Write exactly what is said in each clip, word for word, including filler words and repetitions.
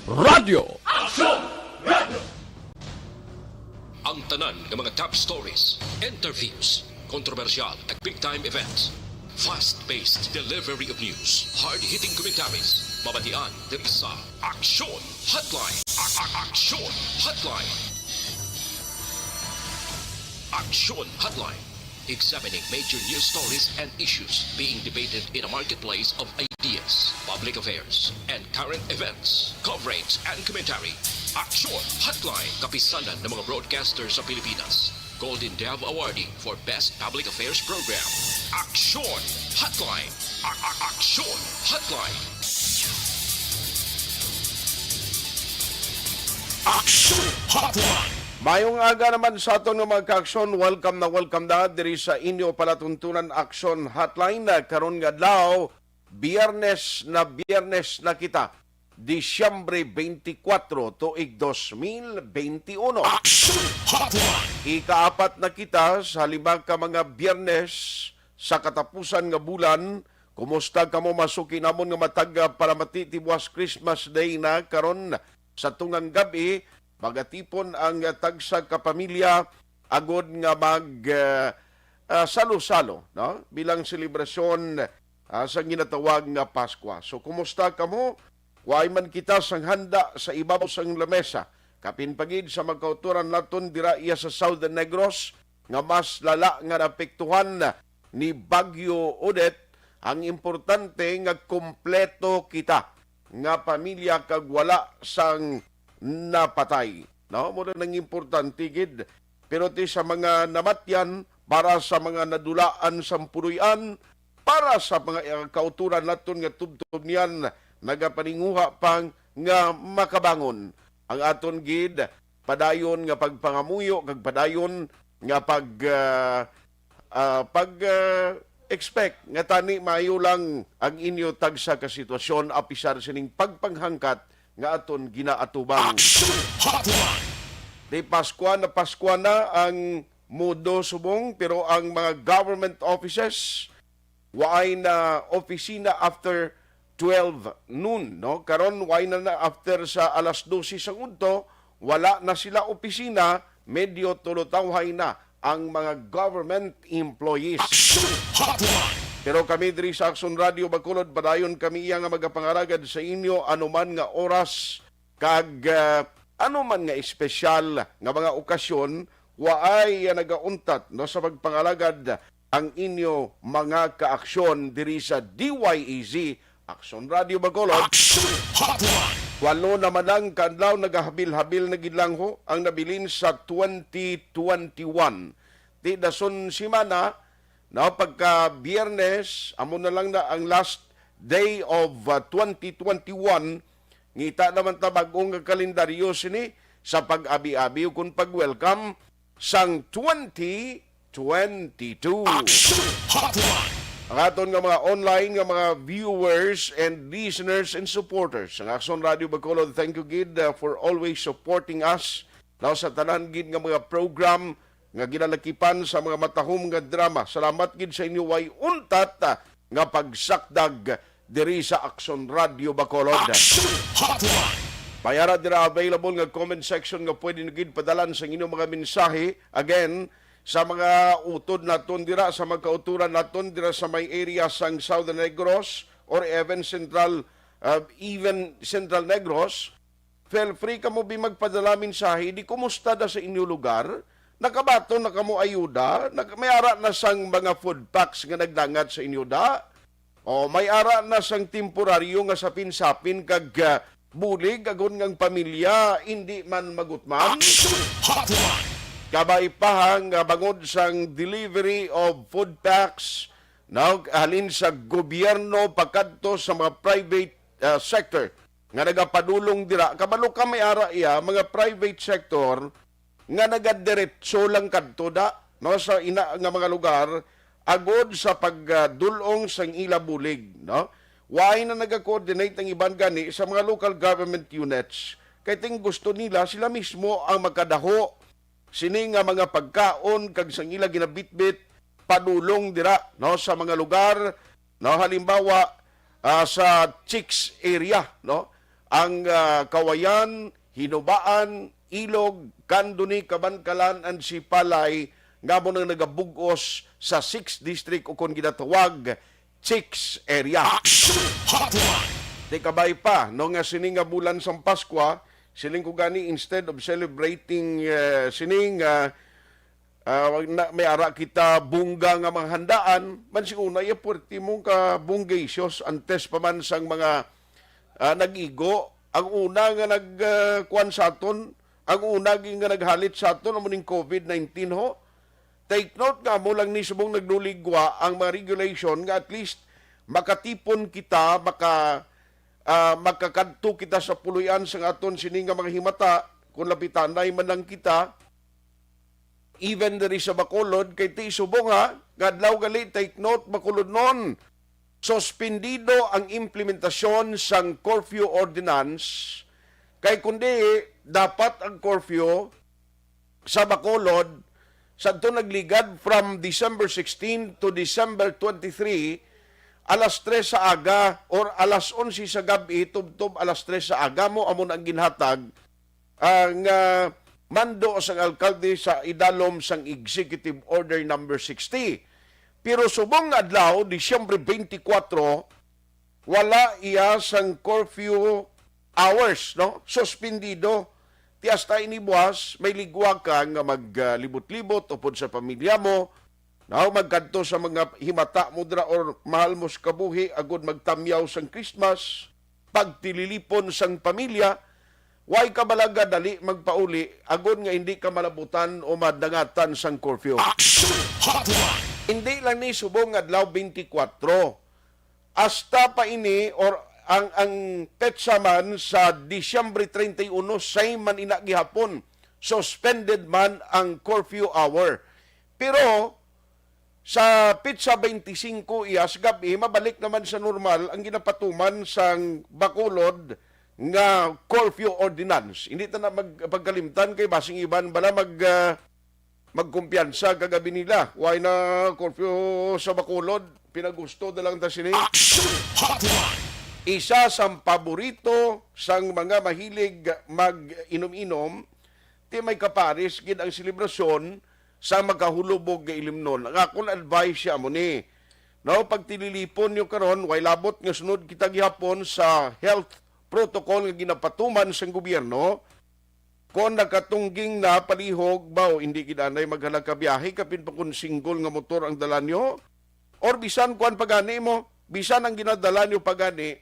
Radyo. Aksyon! Radyo! Ang tanan nga mga top stories, interviews, kontrobersyal kag big time events, fast-paced delivery of news, hard-hitting commentaries, mabatian diri sa Aksyon Hotline. A- a- Aksyon Hotline. Aksyon Hotline. Examining major news stories and issues being debated in a marketplace of ideas, public affairs, and current events. Coverage and commentary. Aksyon Hotline. Kapisanan ng mga broadcaster sa Pilipinas. Golden Dove Awardee for Best Public Affairs Program. Aksyon Hotline. A- a- Aksyon Hotline. Aksyon Hotline. Mayong aga naman sa aton nga mga kaaksyon. Welcome na welcome na diri sa inyo palatuntunan Aksyon Hotline. Na karon nga adlaw, Biyernes na, Biyernes na kita. Disyembre twenty-four, tuig dos mil twenty-one. Aksyon Hotline. Ikaapat na kita sa lima ka mga Biyernes sa katapusan nga bulan. Kumusta kamo, masuki namon nga matag, ah, palamati, tibuas Christmas Day na karon sa tungang gab-i. Magatipon ang, ah, tagsa ka pamilya agod nga mag, ah, ah, salo-salo, no, bilang selebrasyon, ah, sa ginatawag nga Paskwa. So, kumusta kamo? Waay man kita sang handa sa ibabaw sang lamesa, kapin pa gid sa mga kautoran naton dira iya sa Southern Negros, nga mas lala nga naapektuhan ni Bagyo Odette. Ang importante nga kompleto kita nga pamilya kag wala sang napatay, no? Mao na ang importante gid. Pero ti sa mga namatyan, para sa mga nadulaan sang puloy-an, para sa mga, eh, kautoran naton nga tubtob niyan, nagapaninguha pa nga makabangon. Ang aton gid padayon nga pagpangamuyo kag padayon nga pag, ah, ah, pag, ah, expect nga tani maayo lang ang inyo tagsa ka sitwasyon apisar sining pagpanghangkat nga aton ginaatubang. Action Hotline! Di Paskwa na, Paskwa na ang mundo subong, pero ang mga government offices waay na opisina after twelve noon, no? Karon, waay na na after sa alas dose sang udto, wala na sila opisina, medyo tulutawhay na ang mga government employees. Action Hotline! Pero kami diri sa Aksyon Radio Bacolod, padayon kami iya nga magapangalagad sa inyo anuman nga oras kag, ah, anuman nga espesyal nga mga okasyon, waay, ah, nagauntat, no, sa pagpangalagad ang inyo mga kaaksyon diri sa D Y A Z Aksyon Radio Bacolod. Action Hotline! Walo naman ang kaadlaw, nagahabil-habil na gid lang ho ang nabilin sa twenty twenty-one. Ti dason semana, no, pagka Biyernes, amo na lang na ang last day of, uh, twenty twenty-one. Ngita naman ta bag-o nga kalendaryo sini sa pag-abi-abi o kung pag-welcome sang twenty twenty-two. Action Hotline! Ang aton nga mga online nga mga viewers and listeners and supporters sang Aksyon Radio Bacolod, thank you gid, uh, for always supporting us. Now, sa tanan gid nga mga program nga ginalakipan sa mga matahom nga drama, salamat gid sa inyo way untat, ah, nga pagsakdag diri sa Aksyon Radio Bacolod. Action Hotline! May ara dira available nga comment section nga pwede na gid padalan sa inyong mga mensahe. Again, sa mga utod naton dira, sa mga kauturan naton dira sa may area sang Southern Negros or even Central, uh, even Central Negros, feel free kamo bi magpadala mensahe, di kumusta da sa inyo lugar? Nakabaton na kamo ayuda? Nag-, may ara na sang mga food packs nga nagdangat sa inyo da? O may ara na sang temporaryo nga sapin-sapin kag, ah, bulig agon nga ang pamilya indi man magutman? Action Hotline! Kabay pa ha nga bangod sang delivery of food packs, no, halin sa gobyerno pakadto sa mga private, ah, sector nga nagapadulong dira. Kabalo ka, may ara iya, mga private sector nga nagadiretso lang kadto da, no, sa ina nga mga lugar, agod sa pagdul-ong sang ila bulig, no? Why na nagakoordinate ang iban gani sa mga local government units? Kay ting gusto nila sila mismo ang magkadaho sini nga mga pagkaon kag sang ila ginabitbit padulong dira, no, sa mga lugar, no, halimbawa, ah, sa Chicks area, no, ang, ah, Kawayan, Hinubaan, Ilog, Candoni, Kabankalan, and Sipalay nga amo nang nagabug-os sa sixth District, o kon ginatawag Chicks Area. Action Hotline! Di kabay pa, no, nga sini nga bulan sang Paskwa, siling ko gani, instead of celebrating, eh, sini nga, ah, wag na, may ara kita bongga nga mga handaan, man si una, iya puwerte mong ka bonggacious, antes pa man sang mga, ah, nag-igo. Ang una nga nag, ah, kuwan sa aton, ang una gi nga naghalit sa aton, amo ning covid nineteen, ho. Take note nga, amo lang ni subong nagluligwa ang mga regulation nga at least makatipon kita, maka, ah, makakadto kita sa puloy-an sang aton sini nga mga himata, kung lapitanay man lang kita, even diri sa Bacolod, kay ti subong ha, nga adlaw gali, take note, Bacolodnon, suspendido ang implementasyon sang curfew ordinance, kay kundi dapat ang curfew sa Bacolod, sadto nagligad from December sixteen to December twenty-three, alas tres sa aga or alas onse sa gab-i tubtob alas tres sa aga, mo amo na ang ginhatag, ah, nga mando sang alkalde sa idalom sang Executive Order Number sixty. Pero subong nga adlaw, Disyembre twenty-four, wala iya sang curfew hours, no? Suspendido. Ti hasta ini buwas, may ligwa ka nga maglibot-libot upod sa pamilya mo, no? Magkadto sa mga himata mo dira or mahal mo sa kabuhi, agud magtamyaw sang Christmas, pagtililipon sang pamilya, way ka balaga dali magpauli, agud nga hindi ka malabutan o madangatan sang curfew. Action Hotline! Hindi lang ni subong nga adlaw twenty-four. Hasta pa ini or ang, ang petsa man sa Disyembre treinta y uno, same man ina gihapon, suspended man ang curfew hour. Pero sa petsa twenty-five iya sa gab-i, mabalik naman sa normal ang ginapatuman sang Bacolod nga curfew ordinance. Hindi ta na magpagkalimtan kay basing iban bala mag, ah, magkumpiyansa kagabi nila. Why na curfew sa Bacolod? Pinagusto na lang ta sini. Action Hotline! Isa sang paborito sang mga mahilig mag-inom-inom, ti may kapares gid ang selebrasyon sa makahulubog nga ilimnon. Ang akon advice siya mo ni, no, pagtililipon nyo karon, way labot nga sunod kita gihapon sa health protocol nga ginapatuman sang gobyerno. Kon nakatungging na palihog, baw, hindi gid anay maghalagkabiyahe, kapin pa kon single nga motor ang dala nyo. Or bisan kuan pa gani mo, bisan ang ginadala nyo pa gani,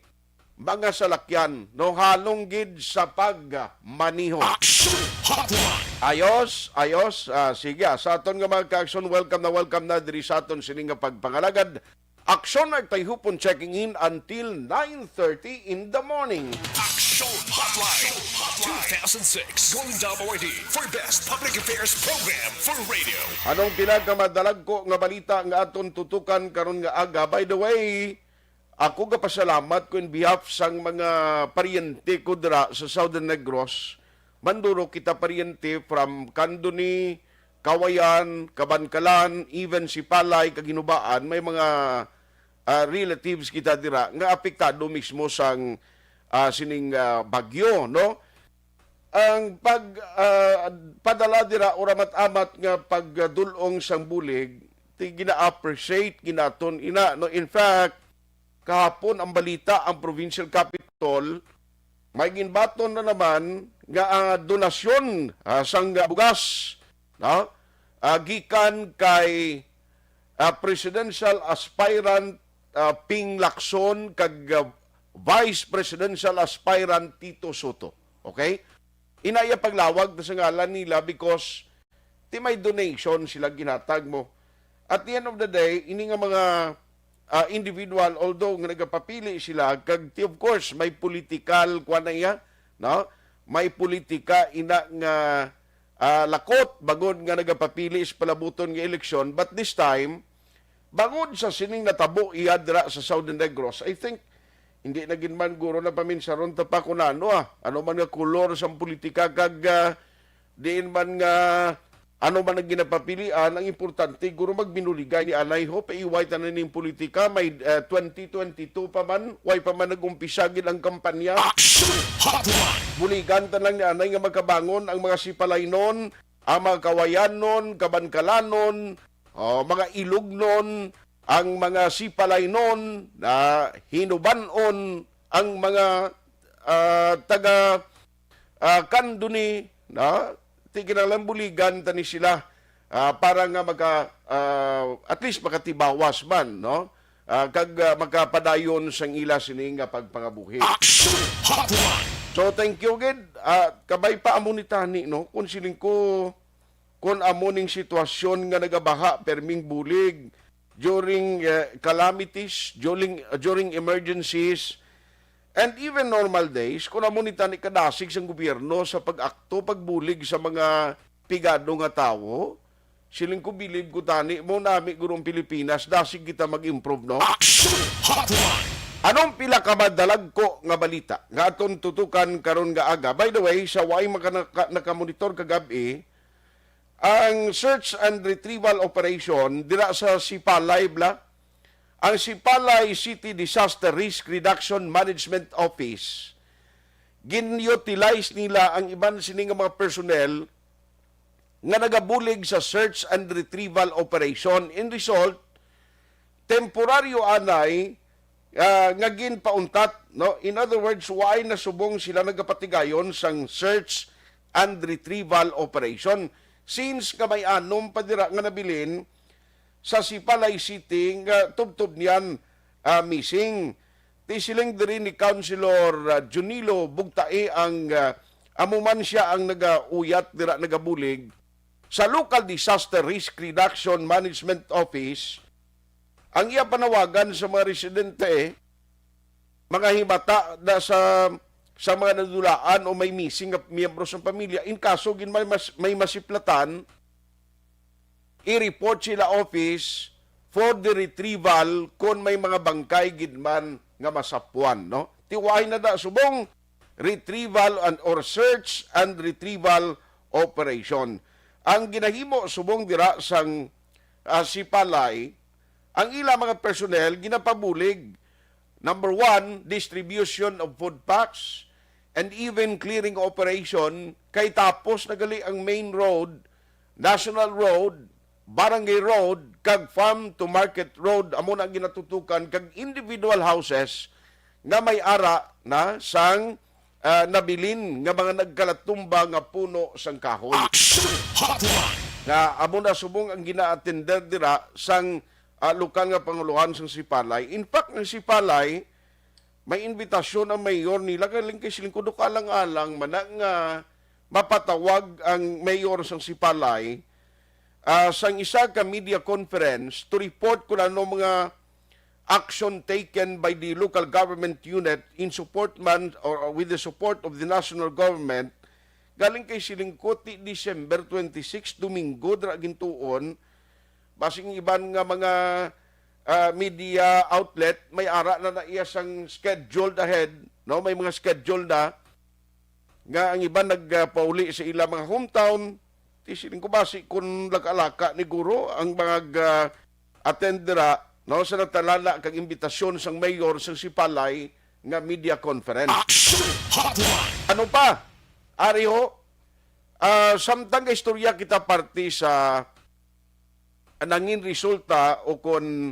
mga salakyan, no, halong gid sa pagmaniho. Action Hotline! Ayos, ayos. Ah, sige, ah, sa aton nga mga ka-action, welcome na welcome na diri sa aton sini nga pagpangalagad. Action Nagtayhupon checking in until nine thirty in the morning. Action Hotline two thousand six Golden Dome Awardee for Best Public Affairs Program for Radio. Anong pinakamadalagko nga balita nga aton tutukan karon nga aga? By the way, ako gapasalamat ko in behalf sang mga paryente ko dira sa Southern Negros. Manduro kita paryente from Candoni, Kawayan, Kabankalan, even Sipalay, kag Hinubaan, may mga, ah, relatives kita dira nga apektado mismo sang, ah, sining, ah, bagyo, no? Ang pag, ah, padala dira o ramat-amat nga pagdul-ong sang bulig, ti gina-appreciate ginaton ina, no? In fact, kahapon ang balita, ang provincial capitol, may ginbaton na naman nga, ah, donasyon, ah, sang bugas, no? Ah, gikan kay, ah, presidential aspirant, ah, Ping Lacson kag, ah, vice presidential aspirant Tito Sotto. Okay? Ina iya paglawag ta sa ngalan nila because ti may donation sila ginhatag mo. At the end of the day, ini nga mga, ah, individual, although nga nagapapili sila, kag ti, of course, may political, kuwan na iya, no? May politika ina nga, ah, lakot, bangod nga nagapapili sa palabuton nga eleksyon, but this time, bangod sa sining natabo iya dira sa Southern Negros, I think, hindi na gid man guro na paminsaron ta pa kung ano, ah, ano man nga kolor sang politika kag, ah, diin man nga, Ano man ang ginapapilian, ang importante, guro, magbinuligay ni anay ho, paiway tanan ning politika, may, eh, twenty twenty-two pa man, way pa man nag-umpisa gid ang kampanya. Action Hotline! Buligan tanan ni anay nga magkabangon ang mga Sipalaynon, ang mga Kawayanon, Kabancalanon, o mga Ilognon, ang mga Sipalaynon, na Hinubanon, ang mga, ah, taga, ah, Candoni, na, ti kinahanglan buligan tani sila, ah, para nga maka, ah, at least makatibawas man, no? Ah, kag, ah, makapadayon sang ila sini nga pagpangabuhi. Action Hotline! So, thank you gid. Ah, kabay pa amo ni tani, no? Kung siling ko, kung amo ning sitwasyon nga nagabaha, perming bulig during, eh, calamities, during, during emergencies, and even normal days, kung amo ni tani kadasig sang gobyerno sa pag-akto, pagbulig sa mga pigado nga tawo, siling ko, bilib ko tani, mo nami gurong Pilipinas, dasig kita mag-improve, no? Action Hotline! Anong pila ka madalagko nga balita nga aton tutukan karon nga aga? By the way, sa way maka-, naka-, nakamonitor kagab-i, ang search and retrieval operation dira sa Sipalay, bla, ang Sipalay City Disaster Risk Reduction Management Office, gin-utilize nila ang iban sini nga mga personnel nga nagabulig sa search and retrieval operation. In result, temporaryo anay, ah, nga ginpauntat, no? In other words, waay na subong sila nagapatigayon sang search and retrieval operation. Since nga may anom pa dira nga nabilin sa Sipalay City nga tubtob niyan, ah, missing. Ti siling diri ni Councilor, ah, Junilo Bugtae ang, ah, amo man sia ang nagauyat dira, nagabulig sa Local Disaster Risk Reduction Management Office, ang iya panawagan sa mga residente, mga himata na sa, sa mga nadulaan o may missing nga miyembro sa pamilya, in kaso gin may mas-, may masiplatan, i-report sila office for the retrieval kon may mga bangkay gid man nga masapwan, no? Ti waay na da subong retrieval and, or search and retrieval operation. Ang ginahimo subong dira sang, ah, Sipalay, ang ila mga personnel ginapabulig, number one, distribution of food packs and even clearing operation, kay tapos na gali ang main road, National Road, Barangay Road, kag Farm to Market Road, amo na ang ginatutukan, kag individual houses nga may ara na sang, ah, nabilin nga mga nagkalatumba nga puno sang kahoy. Action Hotline! Nga amo na subong ang gina-attender dira sang, ah, lokal nga pangulohan sang Sipalay. In fact, ang Sipalay, may invitasyon ang mayor nila, kay lingkay siling ko, duka lang alang man na nga mapatawag ang mayor sang Sipalay, ah, sang isa ka media conference to report kung ano mga action taken by the local government unit in support man or with the support of the national government. Galing kay siling ko, ti December twenty-six, Domingo, dira gintuon, basing iban nga mga, ah, media outlet, may ara na na iya sang scheduled ahead, no? May mga schedule na nga ang iban nagpauli sa ila mga hometown. Ti siling ko, basi kun laka-laka ni guro ang mga, ah, attend dira, no, sa nagtalala kag imbitasyon sang mayor sang Sipalay nga media conference. Action Hotline! Ano pa? Ari ho, ah, samtang istorya kita parte sa nangin resulta o kon,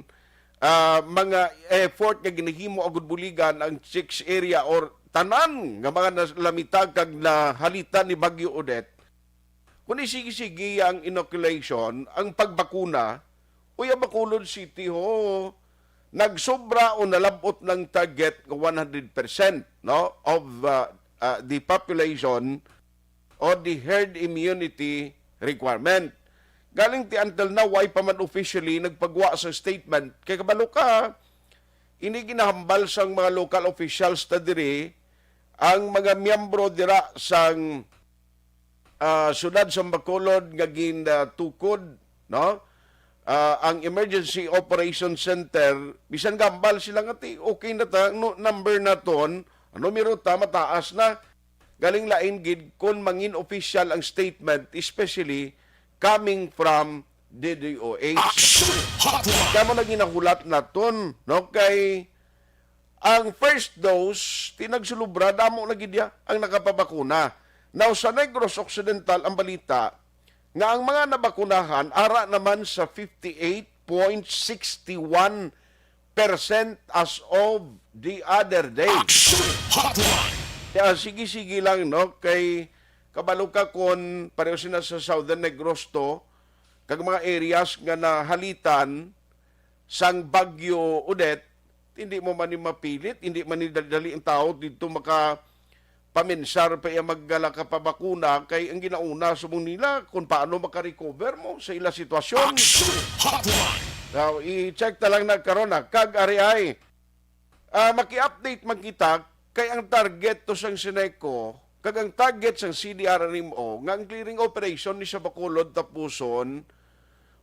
ah, mga effort nga ginahimo agud buligan ang six area or tanan nga mga nalamita kag nahalitan ni Bagyo Odette. Kung isigi-sige ang inoculation, ang pagbakuna, uy, ang Bacolod City ho, nagsobra o nalab-ot ng target nga one hundred percent, no, of, uh, uh, the population or the herd immunity requirement. Galing ti until now, why pa man officially nagpagwa sa statement? Kay kabalo ka, ini ginahambal sang mga local officials ta diri, ang mga miyembro dira sang, ah, siyudad sa Bacolod nga gin, ah, tukod, no? Ah, ang Emergency Operation Center, bisan gambal sila nga ti, okay na ta, no, number naton, ang numero ta mataas na. Galing lain gid kung mangin official ang statement, especially coming from D D O H. Action Hotline! Kaya mo na ginahulat naton, no? Kay ang first dose, ti nagsulubra, damo na gid ya ang nakapabakuna. Now, sa Negros Occidental, ang balita nga ang mga nabakunahan ara naman sa fifty-eight point six one percent as of the other day. Action Hotline! Kaya sige-sige lang, no? Kay kabalo ka kon pareho sina sa Southern Negros to, kag mga areas nga nahalitan sang Bagyo Odette, hindi mo man ni mapilit, hindi man ni dali-dali ang tao dito maka paminsar pa iya maggalaka pa bakuna kay ang ginauna subong nila kung paano makarecover mo sa ila sitwasyon. Action Hotline! Now, i-check ta lang na karon na kag ari ay ah, maki-update man kita kay ang target to sang Sineco kag ang target sang C D R R M O nga ang clearing operation ni sa Bacolod tapuson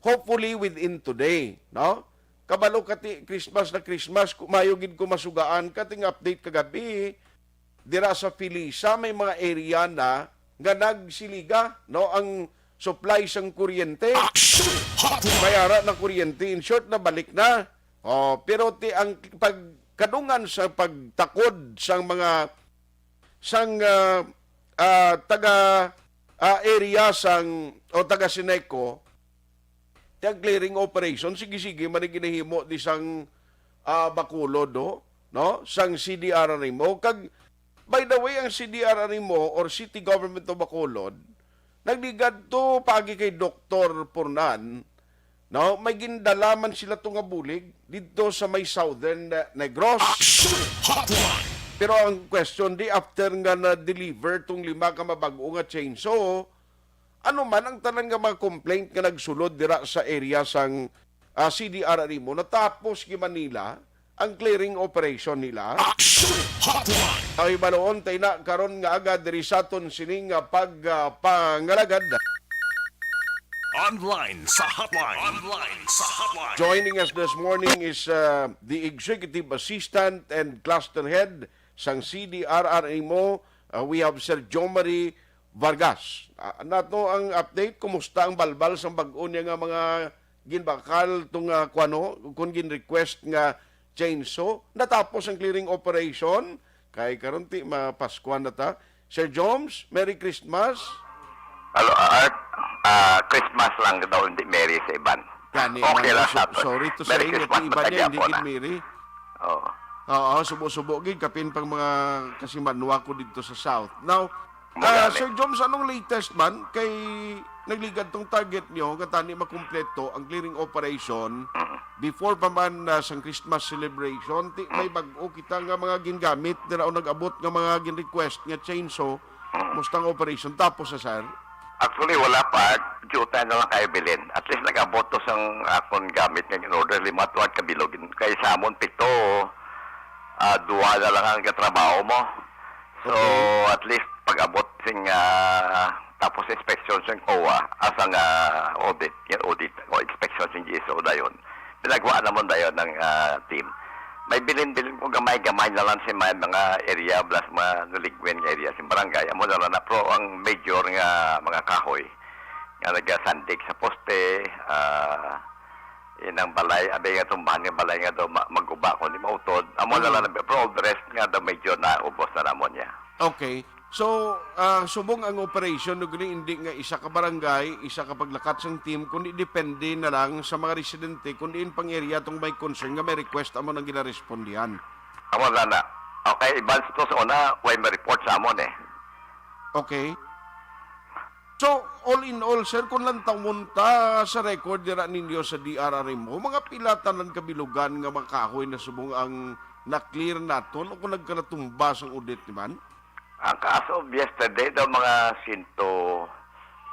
hopefully within today, no? Kabalo ka ti Christmas na Christmas, ku- mayo gid ko masugaan kating update kagabi dira sa Felisa may mga area na nga nagsiliga, no, ang supply sang kuryente. Action Hotline! May ara na kuryente, in short, nabalik na. Oh, pero ti ang pagkadungan sa pagtakod sang mga sang ah, ah, taga ah, area sang o taga Sineco, ti ang clearing operation sige-sige man ang ginahimo di sang ah, Bacolod, no? No, sang C D R R M O kag by the way, ang C D R R M O or City Government of Bacolod nagligad to paagi kay Doktor Pornan, no, may gindala man sila to nga bulig didto sa may Southern uh, Negros. Action Hotline! Pero ang question di, after nga na-deliver tong lima ka mabag-o nga chainsaw, ano man ang tanan nga mga complaint nga nagsulod dira sa area sang ah, C D R R M O, natapos gi Manila ang clearing operation nila. Action Hotline! Ay, baloon tay na karon nga aga diri sa aton sining nga pag ah, pangalagad. Online sa hotline. Online sa hotline. Joining us this morning is uh, the Executive Assistant and Cluster Head sang C D R R M O. Uh, we have Sir Jomari Vargas. Uh, nato ang update, kumusta ang balbal sang bag-o niya nga mga ginbakal tong uh, kuano, kung gin-request nga chainsaw? Natapos ang clearing operation. Kay karon ti mapaskuhan na ta. Sir Joms, Merry Christmas. Hello, Art. Ah, Christmas lang daw, hindi Merry sa iban. Gani, okay lang sa ato. Sorry to say, Merry Christmas, iba niya, hindi gid Merry. Oo. Oo, subo-subo gid kapin pang mga kasimanwa ko dito sa South. Now, ah, Sir Joms, anong latest man kay nagligad tong target niyo nga tani makumpleto ang clearing operation before pa man uh, sang Christmas celebration, ti may bag-o kita nga mga gingamit dira o nag-abot nga mga gin-request nga chainsaw. Mustang operation tapos sa sir? Actually, wala pa. Jutay na lang kayo bilin. At least nag-abot to sang akon gamit nga in-order lima to at kabilog. Kay sa amon pito, ah, duha na lang ang katrabaho mo. So, okay, at least pag-abot sing ah, tapos inspection sing COA, asang ah, audit, yan audit o inspection sing G S O dayon. Pinagwa naman dayon ng ah, team. May bilin-bilin ko gamay-gamay na lang sa may mga area plus mga naligwin nga area sa barangay. Amo na lang na, pero ang major nga mga kahoy nga nagasandig sa poste, ah, inang balay, abi nga tumbahan nga balay nga daw ma- maguba ko ni mautod. Amo na lang, pero all the rest nga daw major na ubos na namon niya. Okay. So, ah, subong ang operation, no, gani, hindi nga isa ka barangay, isa ka paglakat sang team, kundi depende na lang sa mga residente kung diin pang area tong may concern nga may request amo nang ginarespondihan. Amo na na. Okay, iban sa to sa una, way may report sa amon eh. Okay. So, all in all, sir, kung lantawon ta sa record dira ninyo sa D R R M O, mga pila tanan kabilugan nga mga kahoy na subong ang na-clear naton o kung nagkalatumba sang audit ni man? Ang as of yesterday daw mga sento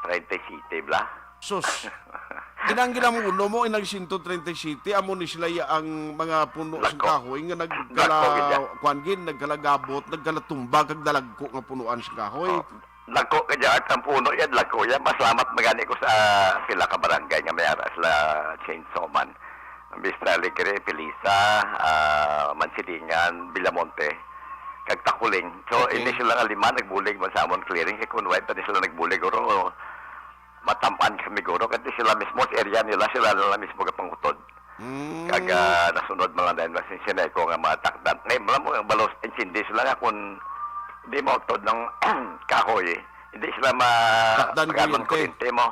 treinta y siete bla. Sus. Inang ginamuno mo, inang sento treinta y siete, amo ni sila ya ang mga puno sa kahoy nga nagkala, kuan gid, nagkalagabot, nagkalatumba, kag dalagko nga punuan sa kahoy. Oh, dagko ka dyan, at ang puno yan, dagko yan. Pasalamat magani ko sa pila ka barangay nga may ara sila chainsaw man. Vista Alegre, Pilisa, ah, Mansilingan, Villamonte, kag Taculing. So, okay, hindi sila nga lima nagbulig man sa amon clearing. Kay kung wala pa ni sila nagbulig, oro, matam-an kami guro, kay sila mismo sa area nila, sila na lang mismo gapangutod. Mm. Kag, ah, nasunod man lang dahil mas sinay ko nga mga takdan. Kay wala mo, balos, intindi sila nga kung di mo utod ng kahoy, hindi sila ma-, Takdan magamon kuryente. Kuryente mo.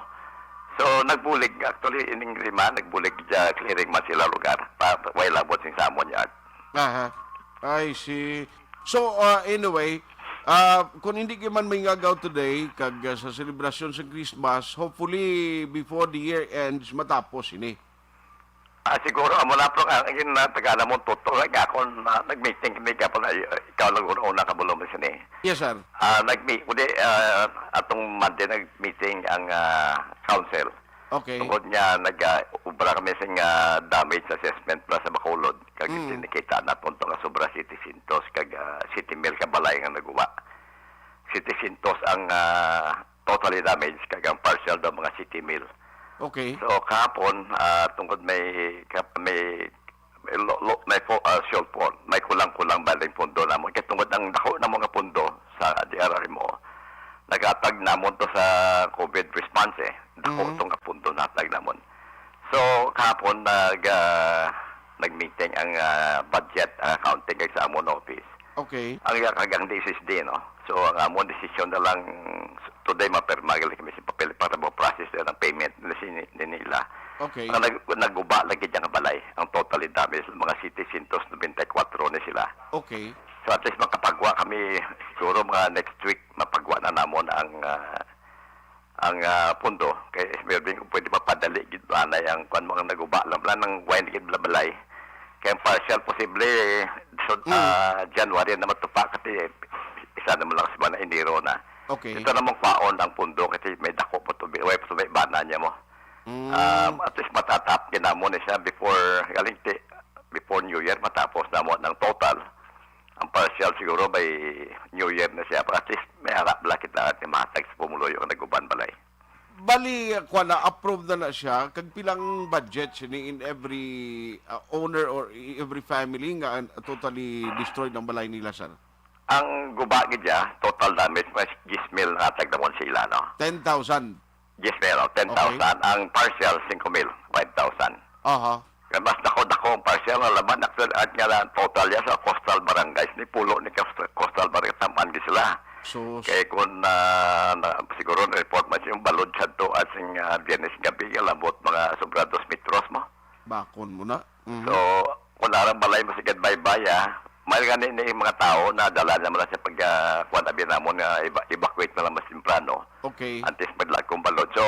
So, nagbulig, actually, ining lima, nagbulig sa clearing man sila lugar. Pa, way labot sing sa amon yan. Aha. I see. So, uh, anyway, uh, kung hindi ka man may ngagaw today, kag, uh, sa selebrasyon sa Christmas, hopefully, before the year ends, matapos ini. Ah, siguro, amo na, pero ang, ang, ang taga mo, tuto, like, ako, na, nag-meeting kami ka pala, ikaw lang una ka bulo mo sini. Yes, sir. Ah, nag-meet, kundi, ah, atong Monday, nag-meeting ang, ah, council. Okay. Tungod nga nag, ah, ubra kami sing, ah, damage assessment para sa Bacolod. Kag Mm. Tinikita na punto nga sobra setecientos kag, ah, siyete mil ka balay nga naguba. Setecientos ang, ah, totally damage kag ang partial daw mga siyete mil. Okay. So, kahapon, ah, tungod may, ka-, may, may lo-, lo-, may po, ah, shortfall, may kulang-kulang ba ang pundo namo? Kay tungod ang dako namo nga pundo sa D R R M O, nagatag namon to sa COVID response eh. Dako Mhm. to nga pundo natag namon. So, kahapon nag, ah, nag-meeting ang, ah, budget, ah, accounting kag sa amon office. Okay. Ang iya kag ang D S S D, no? So, ang amon desisyon na lang, today mapirma gali kami sa papel para mo-process na ang payment na si, ni nila. Okay. Ang nag-, naguba lagi dyan nga balay. Ang totally damage, mga setecientos nobenta y kuwatro na sila. Okay. So, at least makapagwa kami, siguro mga next week, mapagwa na namon ang, ah, ang, ah, pundo. Kay Melvin, kung pwede mapadali gid anay ang kwan, mga naguba lang, lang ng wine gid balay. Kay ang partial, posible, so, Mm. ah, January na matupa, kasi isa naman lang sa mga Enero na. Okay. Ito namang kwaon ang pundo, kasi may dako pa tubig, way pa tubig bana niya mo. Mm. Um, at least matatap din namo na siya before, galing ti-, before New Year, matapos namo ng total. Ang partial siguro by New Year na siya. Pero at least may ara bala kita at mahatag sa pumuluyo nga naguban balay. Bali, kuwan na, approve na na siya. Kag pilang budget sini in every, uh, owner or i-, every family nga, uh, totally destroyed ang balay nila, sir? Ang guba gid siya, total damage, mas diyes mil ang hatag namon sa ila, no? Ten thousand. Yes, pero ten thousand. Okay. Ang partial, singko mil, five thousand. Aha. Kaya mas dako-dako ang partial nga laban. Actual, at nga lang, total yan sa coastal barangays. Ni pulo ni coastal, coastal barangay, tamaan gid sila. Sus. Kaya kung, ah, na, siguro na-report man yung balod sa to at sing, ah, Biyernes gabi, nga labot mga sobra dos metros mo. Bakon mo na. Mhm. So, kung narang balay mo sa Gadbaybay, ah, may gani ni mga tao na dala naman lang sa pag, ah, kuwan, abi namon nga eva-, evacuate na lang mas temprano. Okay. Antes maglag kong balod. So,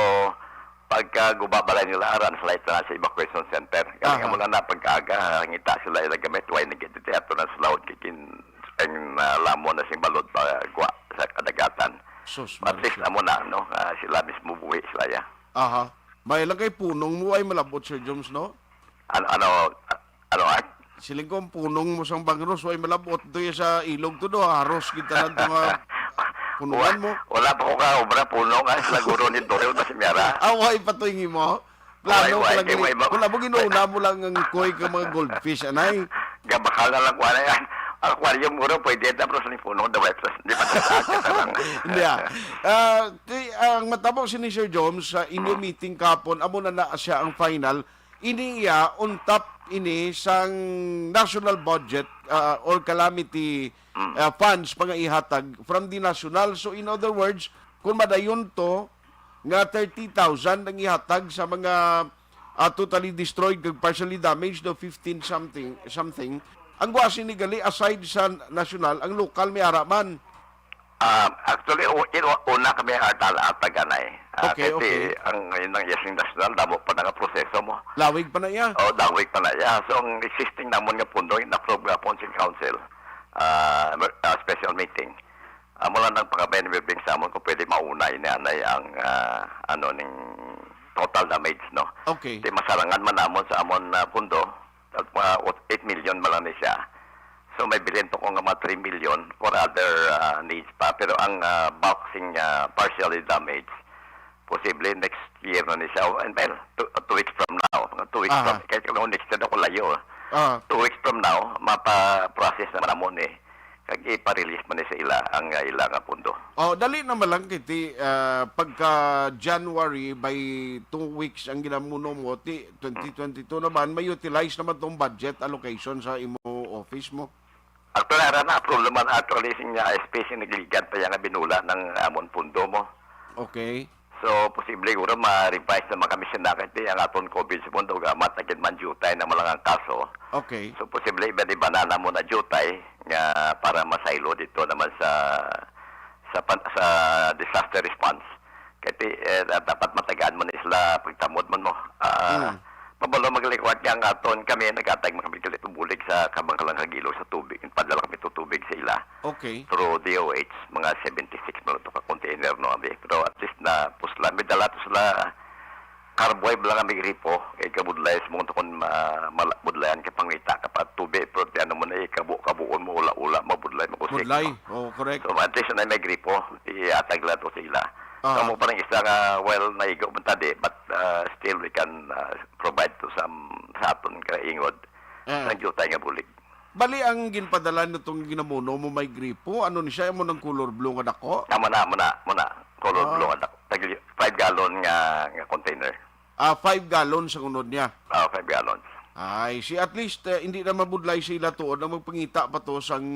pagka guba balay nila, aran sa light na sa evacuation center. Kaya Aha. Mo na na pag-aga, ngita sila ila gamit, way nagkititi, ato na sa laod, kikin, ang, ah, lamon na sing balod pa, gwa, sa kadagatan. Sus, At least, Marisol. Amo na, no? Ah, sila mismo buhi sila, ya. Aha. May lang kay punong mo ay malabot, Sir Jones, no? Ano, ano, ano, Art? Siling ko, ang punong mo sang bangros, way malabot. Ito yung sa ilog to, do, haros kita lang ito nga punungan mo. Wala pa ko ka obra punong, ah, sila guro ni Dorel, mas miyara. Ah, way pa to yung imo? Plano Way, way, pa lang way, yun. Way, Kung labo, ginuuna mo lang ang koi ka mga goldfish, anay. Gabakal na lang, wala yan. Aquarium, guro, pwede, tapos ni punong, the way, plus, di pa sa akin na lang. Hindi, ah. Ah, ti-, ang matabo si ni Sir Jones, sa inyo Mm. meeting kapon, amo na na siya ang final. Ini iya, on top ini sang national budget, ah, or calamity, Mm. ah, funds pa nga ihatag from the national. So, in other words, kung madayon to, nga thirty thousand ang ihatag sa mga, ah, totally destroyed kag partially damaged, no, fifteen something, something. Ang guwasi ni gali, aside sa national, ang lokal may ara man. Ah, actually, u-, in-, una kami atal-, ataganay. Ah, Okay, kasi okay. ang, yun ang yasing national, damo pa na nga proseso mo. Lawig pa na iya. Oh, lawig pa na iya. So, ang existing namon nga pundo, in-approve nga po sa council. Ah, mer-, ah, special meeting. Amo lang nang pangabay ni Birbing sa amon kung pwede mauna ini anay ang, ah, ano, ning total damage, no? Okay. Di masarangan man namon sa amon na pundo, at mga eight million man lang ni siya. So, may bilhin to ko nga mga three million for other, ah, needs pa. Pero ang, ah, bulk sing, ah, partially damaged, posible next year na ni siya. And well, two, two weeks from now. Mga two weeks Aha. from, kaya kung next year ako layo. Ah. Two weeks from now, mapa-process naman namon eh. kag ipa-release man ni sa ila ang, ah, ila nga pondo. Oh, dali naman lang, kiti, ah, pagka January, by two weeks ang ginamuno mo, ti twenty twenty-two naman, may utilize naman tong budget allocation sa imo office mo. Actually, ara na, problema na actually sing, ah, S P C, nagligad pa yan nga binula ng amon pondo mo. Okay. So, posible guro ma-revise naman kami siya na kay ang aton COVID sa mundo, gamat na gid man jutay na malang ang kaso. Okay. So, posible iban-ibanan namo na jutay nga para masaylo dito naman sa sa pan-, sa disaster response. Kay ti-, eh, da-, dapat matagaan mo na isla pagtamod man mo. Ah, Mm. Pabalo maglikwat nga ang aton, kami nagatag man kami kalit bulig sa kabang kalang kagilog sa tubig. Padala kami to tubig sa ila Okay. through D O H, mga seventy-six man to ka container, no, abi. Pero at least na puslan, may dala to sila karboy bala nga may gripo, kay kabudlay sa mga tukon ma-, mala-, budlayan ka pangita ka pa tubig, pero ti ano mo na, eh, kabo-kabuon mo, ula-ula, mabudlay, makusik, Budlay. No? Oh, correct. So, at least na may gripo, iatag lang to sa ila. Ah. Kamo pa rin isa nga, well, naigo man tadi, but, uh, still we can, uh, provide to some sa aton kaingod Ah. Sa jutay nga bulig. Bali, ang ginpadala nitong ginamuno mo may gripo, ano ni siya, amo ng color blue nga dako? Ah, muna, muna, muna. Color Ah. blue nga dako. Tag-, five gallon nga, nga container. Ah, five gallons ang unod niya. Ah, five gallons. Ay, si at least, eh, hindi na mabudlay sila tuod na magpangita pa to sang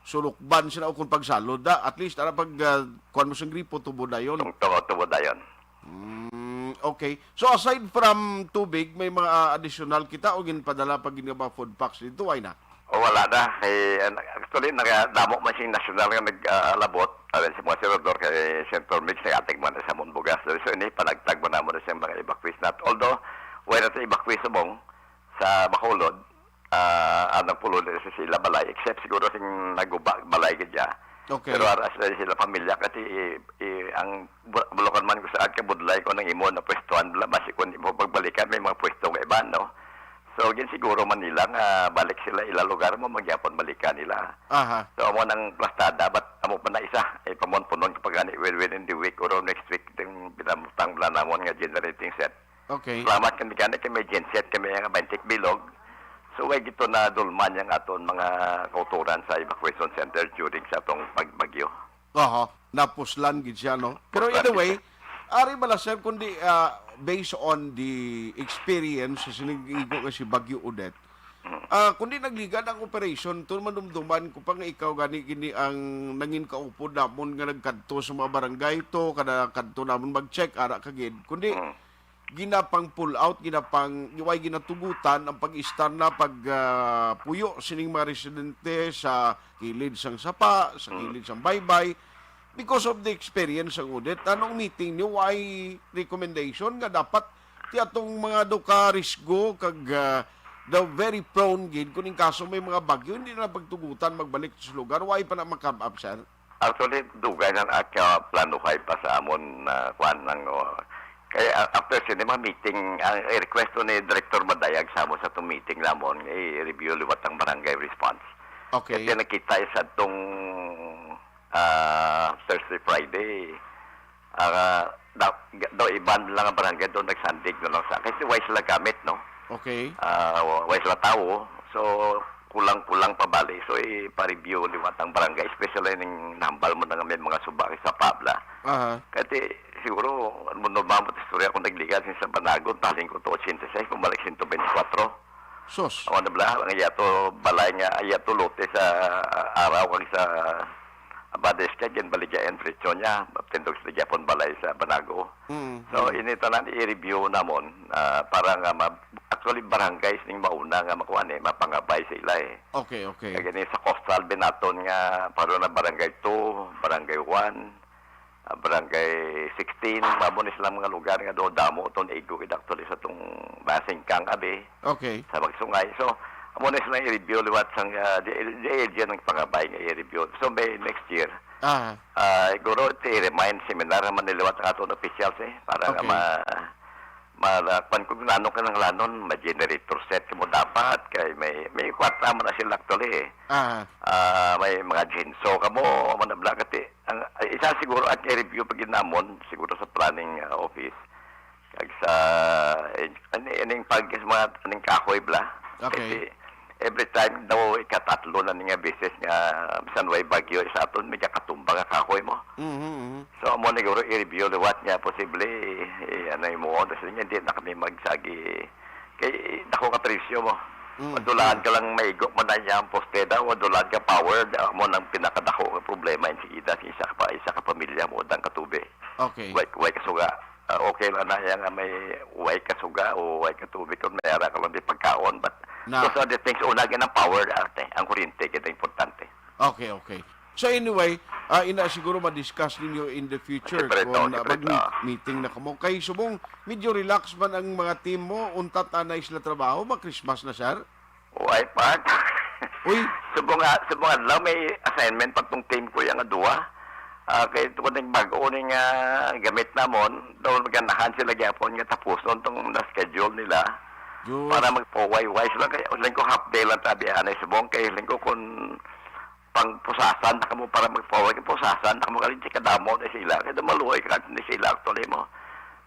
sulukban sila o kung pagsalod, da. At least, ara pag, ah, kuwan mo sang gripo, tubo dayon. Tung-, tubo, tubo dayon. Mm, okay. So, aside from tubig, may mga, ah, additional kita o ginpadala pa gid nga mga food packs dito, ay na? O, wala na. Kay, an-, actually, nagadamo man sing nasyonal nga nag, ah, labot. Ayon sa mga senador, kay Senator Mix, nag-atig man sa amon bugas. So, ini, panagtag man namo na sa mga evacuees nat-, although, wala na sa evacuees subong sa Bacolod, ah, ang nagpulo na sa sila balay, except siguro sing naguba balay gid ya. Okay. Pero ara sila, sila pamilya, kasi i-, i-, ang Bu-, Bulacan man ko sa at kabudlay ko nang imo na pwestuhan bala, basi kung imo pagbalikan, may mga pwesto nga iba, no? So, gin siguro man nila nga balik sila ila lugar mo, magyapon balikan nila. Aha. So, amo nang plastada, but amo pa na isa, eh, pamunpunon ko pa gani, well, within the week or next week, yung pinamutang bala namon nga generating set. Okay. Salamat kami gani kay may genset kami nga twenty bilog. So, way gito na dulman yang aton mga kauturan sa evacuation center during sa atong pagbagyo. Oho, napuslan gid siya, no? Pero Puslan either gid way, siya. Ari bala, sir, kundi, ah, based on the experience sa sinigigo nga si Bagyo Odette, Mm. ah, kundi nagligad ang operation, to manumduman ko pa nga ikaw gani gini ang nangin kaupod namon nga nagkadto sa mga barangay to, kada kadto namon mag-check, ara ka gid. Kundi, Mm. ginapang pull out, ginapang, way ginatugutan ang pag-istar na pag, ah, puyo sining mga residente sa kilid sang sapa, sa Mm. kilid sang baybay. Because of the experience sang Odette, anong meeting niyo, way recommendation nga dapat ti atong mga do ka risgo kag, ah, the very prone gid kung in kaso may mga bagyo, hindi na pagtugutan magbalik sa lugar, way pa na makab-, sir? Actually, dugay na nakaplanuhay pa sa amon na kuan ang, oh, kaya a-, after sini mga meeting, ang request to ni Director Madayag sa amon sa itong meeting namon, i-review liwat ang barangay response. Okay. Kasi nakita sa itong, ah, Thursday, Friday, ah, daw, daw iban lang ang barangay doon nagsandig na lang sa, kasi way sila gamit, no? Okay. Ah, wa-, way sila tawo. So, kulang-kulang pa bali. So, ipa-review liwat ang barangay, especially ning nahambal mo na nga may mga suba sa pabla. Aha. Kasi siguro, ano, normal mo istorya kung nagligad sa Banagon, taling ko to eighty-six, bumalik one twenty-four. Sus. Awan na bala, ang yato balay nga, yato lote sa araw kag sa Abades kay ginbaligyan diretso niya, tindog sa gyapon balay sa Banago. Mm, So, mm. ini tanan i-review namon, ah, para nga ma-, actually, barangays ning mauna nga makuha ni, mapangabay sa ila eh. Okay, okay. Kag ini sa coastal binaton nga, paro na barangay two, barangay one, ah, barangay sixteen, mamo ni silang mga lugar nga do damo ton igo gid actually sa tong Basingkang abi. Okay. Sa Magsungay. So, amo na sila i-review liwat sang, ah, di, di, di, di ang pangabay nga i-review. So, by next year, Ah. ah, siguro, ti remind seminar man niliwat ang aton officials eh, para nga Okay. ma-, ma-, kuwan kung ano ka nang lanon, may generator set ka mo dapat, kay may, may kwarta man na sila actually eh. Ah. Ah, may mga ginso ka mo, man na bla, kati, ang, isa siguro at i-review pa gid namon, siguro sa planning, ah, office. Kag sa, eh, ani, aning pag, sa mga, aning kahoy bla. Okay. Kasi, every time daw ikatatlo na ni nga beses nga bisan way bagyo sa aton, may katumba nga kahoy mo. Mhm, mhm. So, amo ni guro i-review liwat nga posible, eh, ano yung mo, kasi hindi na kami magsagi. Kay dako ka presyo mo. Mm, Madulaan mm. ka lang maigo mo na niya ang poste daw, madulaan ka power, da- amo nang pinakadako nga problema yung sige da, isa ka pa, isa ka pamilya mo, dang katubi. Okay. Way, way kasuga. Ah, okay lang na yan nga may way kasuga o way katubi kung may ara ka lang di pagkaon. But Na. those are the things, una, gid ang power, ate. Ang kuryente, gid ang importante. Okay, okay. So anyway, ah, ina siguro ma-discuss ninyo in the future Siyempre, kung, to, ah, siyempre, mag-meet-, to. meeting na kamo. Kay subong, medyo relax man ang mga team mo, untat anay sila trabaho, mag-Christmas na, sir? Uy, part. Uy. Subong nga, subong adlaw may assignment pa tong team ko yung duha. Ah, kay ito ko ning bago ning, ah, gamit namon, daw ganahan sila gyapon nga tapuson tong na-schedule nila Diyos. para magpaway-way sila. Kaya ulan ko half day lang tabi anay subong kay ulan ko kung pang pusasan na kamo para magpaway, pusasan na kamo kay kadamo na sila. Kaya maluoy ka ni sila actually mo.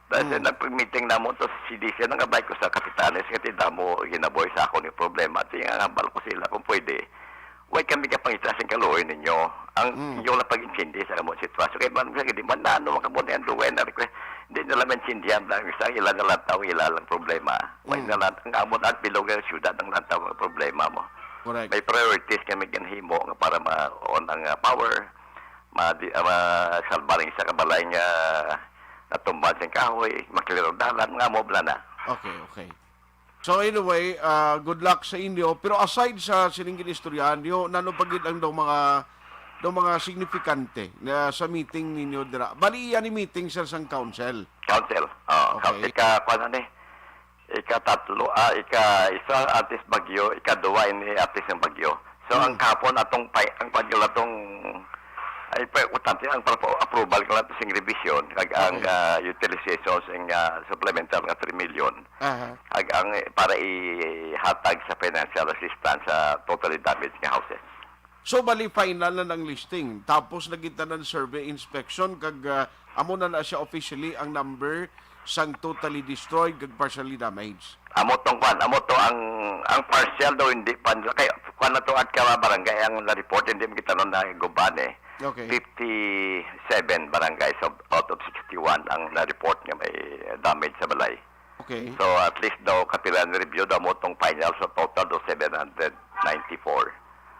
Dahil sa Mm. nagpag-meeting namo to sa C D C, nangabay ko sa kapitanes, kaya damo ginaboy sa akon yung problema. At nga, hambal ko sila kung pwede. Way kami kapangita sa kaluoy ninyo. Ang Mm. inyo lang pag-intindi sa among sitwasyon. Kaya man, di man na ano, makabot na yung duway na request. Hindi nila maintindihan lang sa ila na lang tao, ila lang problema. Way Mm. na lang, ang amon at bilog ang syudad ang lang tao ang problema mo. Correct. May priorities kami ginhimo nga para ma-on ang, ah, power, ma-, di, ah, ma-, salba rin sa kabalay nga natumban sa kahoy, makiliro dalan, nga mo bla na. Okay, okay. So anyway, ah, good luck sa inyo. Pero aside sa sining ginistoryahan niyo, nano pa gid ang daw mga, daw mga signifikante na sa meeting ninyo dira? Bali, iya ni meeting, sir, sang council. Council. Oh, Okay. Ika, kuwan na ni? Ika-tatlo, ah, ika-isa antes bagyo, ika-duwa ini antes ng bagyo. So, ang Hmm. kahapon atong pay-, ang pagyo atong, ay, pa, utante, ang propo-, approval ko lang sing revision, kag ang, Okay. ah, utilization sing, ah, supplemental nga three million. Aha. Ag ang, eh, para ihatag sa financial assistance sa totally damaged nga houses. So, bali, final na ng listing. Tapos, nagkita ng survey inspection, kag, ah, amo na na siya officially ang number sang totally destroyed kag partially damaged. Amo tong kwan, amo to ang, ang partial daw hindi pa, kay kwan na to at ka barangay ang na-report, hindi mo kita nun na guban eh. Okay. Fifty-seven barangays of, out of sixty-one ang na-report nga may damage sa balay. Okay. So, at least daw, kapila na review daw mo tong final sa total daw seven hundred ninety-four.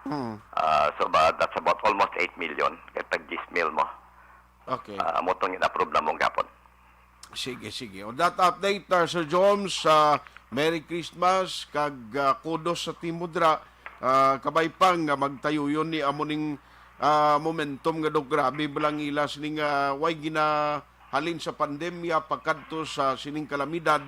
Mm. Ah, so, ba, that's about almost eight million. Kaya tag diyes mil mo. Okay. Ah, mo tong in-approve na mong gapon. Sige, sige. On that update, ah, Sir Joms, ah, Merry Christmas, kag, ah, kudos sa team mo dira. Ah, kabay pa nga magtayuyon ni amo ning, ah, momentum nga daw grabe balangila sining, ah, way ginahalin sa pandemya pagkadto sa sining kalamidad.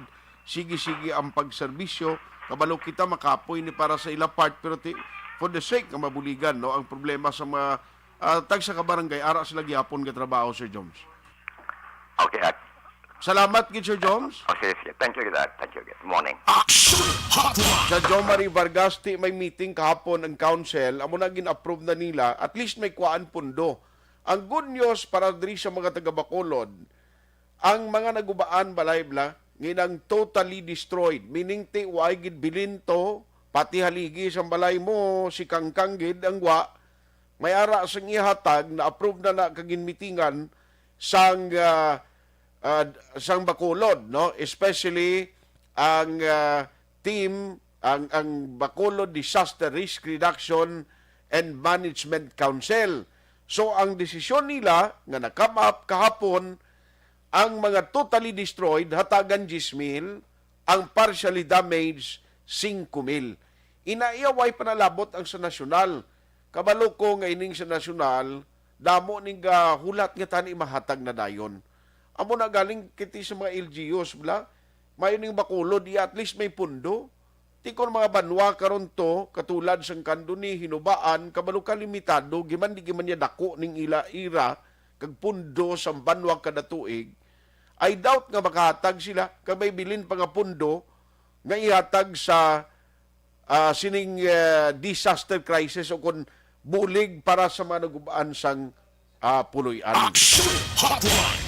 Sige-sige ang pagserbisyo. Kabalo kita makapoy ni para sa ila part, pero ti-, for the sake nga mabuligan, no, ang problema sa mga, ah, tagsa ka barangay, ara sila gihapon nga trabaho, Sir Joms. Okay, at Salamat gid, Sir Joms. Oh, sige, sige. Thank you, Dad. Thank you, good morning. Action Hotline. Sa John Marie Vargas, ti may meeting kahapon ang council, amo na gin-approve na nila, at least may kuhaan pundo. Ang good news para diri sa mga taga Bacolod, ang mga nagubaan balay bla, nginang totally destroyed, meaning ti waay gid bilin to, pati haligi sang balay mo, si kangkang gid ang wa, may ara sang ihatag, na-approve na na kag ginmitingan sang, ah, ah, sang Bacolod, no? Especially ang, ah, team, ang, ang Bacolod Disaster Risk Reduction and Management Council. So, ang desisyon nila nga na-come up kahapon, ang mga totally destroyed, hatagan diyes mil, ang partially damaged, singko mil. Ina iya way panalabot ang sa nasyonal. Kabalo ko nga ining sa nasyonal, damo ning gahulat nga tani mahatag na dayon. Amo na galing kiti sa mga L G Us, bla, may ning Bacolod, iya at least may pundo. Ti kon mga banwa karon to, katulad sang Candoni, Hinubaan, kabalo ka limitado, giman di giman niya dako ning ila ira, kag pundo sang banwa kada tuig, I doubt nga makahatag sila, kag may bilin pa nga pundo nga ihatag sa, ah, sining, eh, disaster crisis o kon bulig para sa mga nagubaan sang, ah, puloy-an. Action Hotline.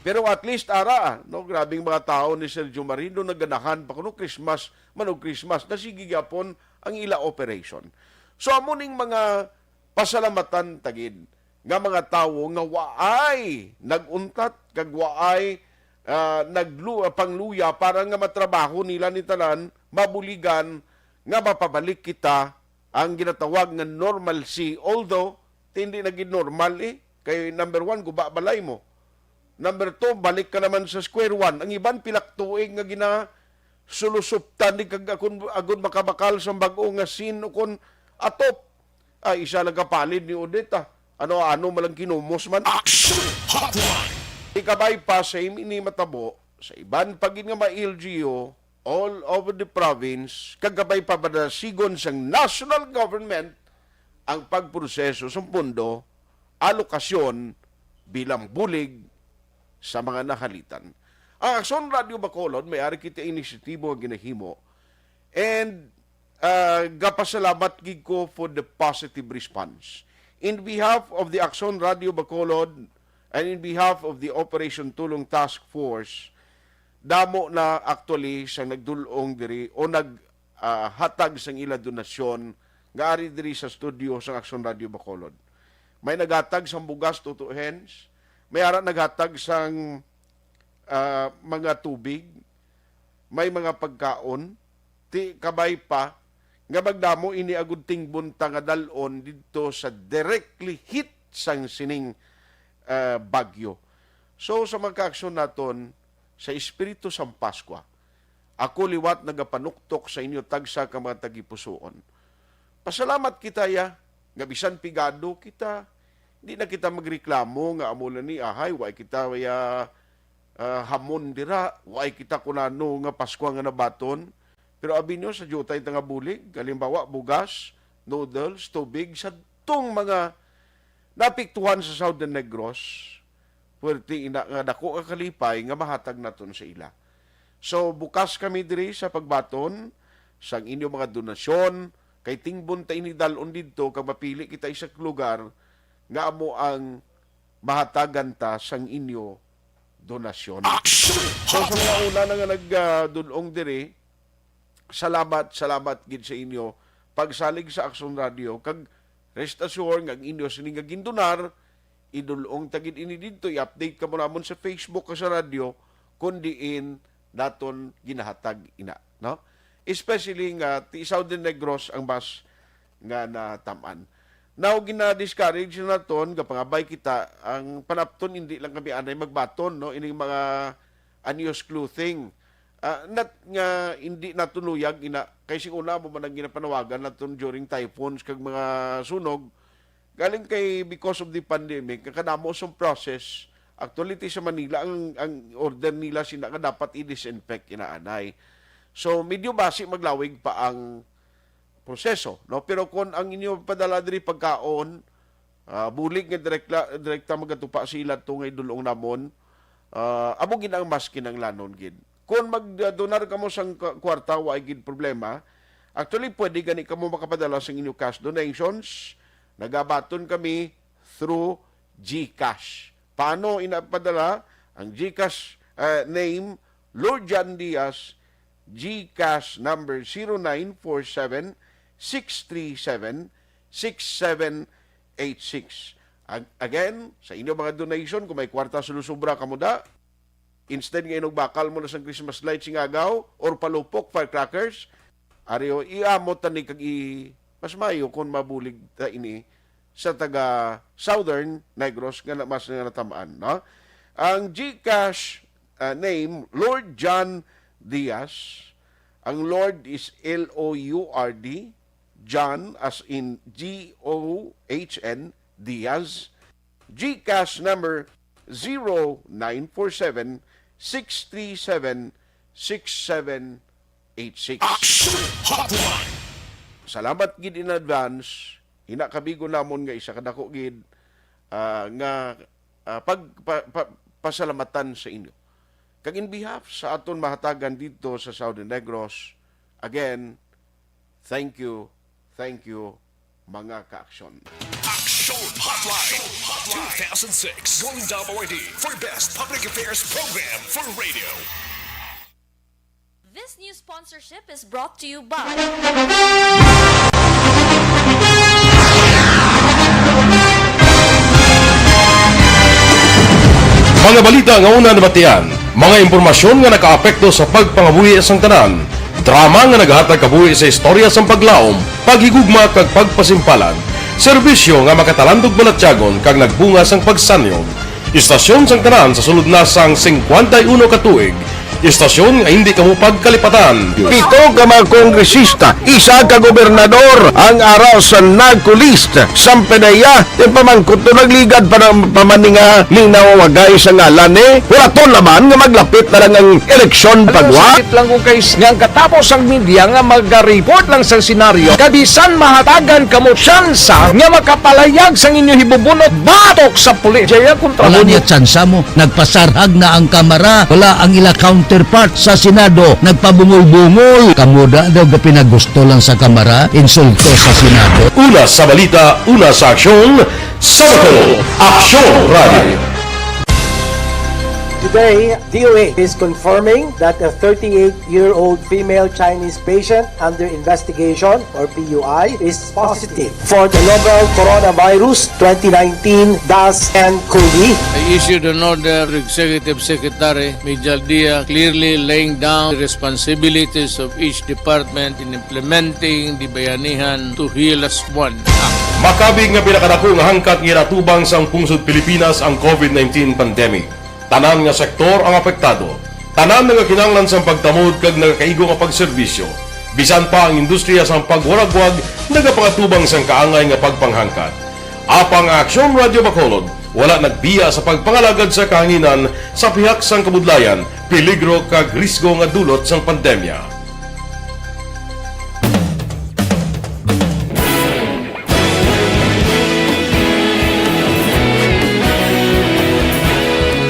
Pero at least, ara, no, grabing mga tao ni Sergio Marino, naganahan pa kuno Christmas, man og Christmas, na sige gyapon ang ila operation. So, amo ning mga pasalamatan ta gid nga mga tawo nga waay nag-untat kag waay, ah, naglu-, ah, pangluya para nga matrabaho nila ni tanan, mabuligan nga mapabalik kita ang ginatawag nga normalcy. Although, ti hindi na gid normal, eh. Kay number one, guba balay mo. Number two, balik ka naman sa square one. Ang iban, pilak tuig nga gina-, sulusuptan ni kag akon, agod makabakal sa bag-o nga sin ukon atop. Ay, isa lang kapalid ni Odette, ah. Ano-ano malang kinumos man. Action Hotline! Ikabay pa sa im-, ini matabo, sa iban pa gid nga mga L G U all over the province, kag kabay pa padasigon sang national government ang pagproseso sang pondo, alokasyon bilang bulig sa mga nahalitan. Ang Aksyon Radio Bacolod, may ari kita inisyatibo nga ginahimo, and, ah, gapasalamat gid ko for the positive response. In behalf of the Aksyon Radio Bacolod and in behalf of the Operation Tulong Task Force, damo na actually sang nagdul-ong diri o nag, ah, hatag sang ila donasyon nga ari diri sa studio sang Aksyon Radio Bacolod. May naghatag sang bugas, Toto Hens. May ara naghatag sang, ah, mga tubig. May mga pagkaon. Ti kabay pa nga magdamo ini agud tingbon ta nga dal-on didto sa directly hit sang sining, ah, bagyo. So, sa mga kaaksyon naton, sa espiritu sang Paskwa, ako liwat nagapanuktok sa inyo tagsa ka mga tagipusoon. Pasalamat kita, ya, nga bisan pigado kita, di na kita magreklamo nga amo lang ni, ahay, wa kita, ya, ah, hamon dira, wa kita kunano nga Paskwa nga nabaton. Pero abi nyo, sa diutay ta nga bulig, halimbawa, bugas, noodles, tubig, sadtong mga naapektuhan sa Southern Negros, puwerte ina nga dako ka kalipay nga mahatag naton sa ila. So, bukas kami diri sa pagbaton sang inyo mga donasyon, kay tingbon ta ini dal-on didto kag mapili kita isa ka lugar nga amo ang mahatagan ta sang inyo donasyon. Action! So, sa mga una na nga nag, ah, dul-ong diri, salamat, salamat gid sa inyo pagsalig sa Aksyon Radio, kag rest assured nga ang inyo sini nga gindonar, idul-ong ta gid ini didto, i-update kamo namon sa Facebook kag sa radyo kon diin naton ginahatag ina, no? Especially nga ti Southern Negros ang mas nga natam-an. Now, gina-discourage na naton, gapangabay kita, ang panapton hindi lang kami anay magbaton, no, ining mga unused clothing. Ah, not nga hindi naton luyag ina, kay sing una mo man ang ginapanawagan naton during typhoons kag mga sunog. Galing kay, because of the pandemic, kadamo sang process. Actually, ti sa Manila, ang, ang order nila sina nga dapat i-disinfect inaanay. So, medyo basi maglawig pa ang proseso, no? Pero kung ang inyo padala diri pagkaon, ah, bulig nga direkta, direkta magatupa sa ila to nga idul-ong namon, ah, amo gid ang mas kinahanglanon gid. Kung magdonar kamo sang ka-, kwarta, wa gid problema. Actually, pwede gani kamo makapadala sang inyo cash donations. Nagabaton kami through GCash. Paano ina padala? Ang GCash, ah, name, Lord John Diaz, GCash number zero nine four seven, six three seven, six seven eight six. Ag-, again, sa inyo mga donation, kung may kwarta sulusubra kamo da, instead nga inugbakal mo na sang Christmas lights nga agaw or palupok, firecrackers, ari o, iamot ta ni kag i-, mas maayo kung mabulig ta ini sa taga Southern Negros nga na, mas nga natamaan, no? Ang GCash, ah, name, Lord John Diaz. Ang Lord is L O U R D, John as in G O H N, Diaz. GCash number zero nine four seven, six three seven, six seven eight six. Action Hotline! Salamat gid in advance. Ina kabigo namon nga isa ka dako gid, ah, nga, ah, pag-, pa-, pa-, pasalamatan sa inyo. Kag in behalf sa aton mahatagan didto sa Southern Negros, again, thank you, thank you, mga kaaksyon. Action Hotline two thousand six, Golden Dome Awardee for Best Public Affairs Program for Radio. This This new sponsorship is brought to you by Mga balita nga una nabatian, mga impormasyon nga nakaapekto sa pagpangabuhi sang tanan, drama nga nagahatag kabuhi sa istorya sang paglaom, paghigugma kag pagpasimpalan, serbisyo nga makatalandog balatyagon kag nagbunga sang pagsanyog. Istasyon sang tanan sa sulod na sang singkwenta y uno ka tuig, istasyon nga hindi kamo pagkalipatan. Pito ka mga kongresista, isa ka gobernador ang ara sa NAGCO list. Sampe na iya, ti pamangkot to nagligad pa ng pamaninga ni nawawagay sa ngalan ni. Wala to laman nga maglapit na lang ang eleksyon pagwa. Sakit lang kung kay nga ang katapos ang media nga magareport lang sa senaryo. Kabisan mahatagan kamo tsansa nga makapalayag sang inyo hibubunot batok sa pulis. Jaya kontra Wala mo niya tsansa mo. Nagpasarhag na ang Kamara. Wala ang ila counterpart sa Senado. Nagpabungol-bungol. Kamo da daw gapinagusto lang sa Kamara, insulto sa Senado. Una sa balita, una sa aksyon, sa Bacolod, Aksyon Radio. Today, D O H is confirming that a thirty-eight-year-old female Chinese patient under investigation, or P U I, is positive for the novel coronavirus twenty nineteen dash N cov. I issued an order to Executive Secretary Mijal Dia, clearly laying down the responsibilities of each department in implementing the Bayanihan to Heal As One Act. Makabig nga pinakadako nga hangkat nga ginatubang sang pungsod Pilipinas ang COVID nineteen pandemic. Tanan nga sektor ang apektado. Tanan nagakinahanglan sang pagtamod kag nagakaigo nga pagserbisyo. Bisan pa ang industriya sang pagwaragwag nagapakatubang sang kaangay nga pagpanghangkat. Apang ang Aksyon Radyo Bacolod wala nagbiya sa pagpangalagad sa kahanginan sa pihak sang kabudlayan, peligro kag risgo nga dulot sang pandemya.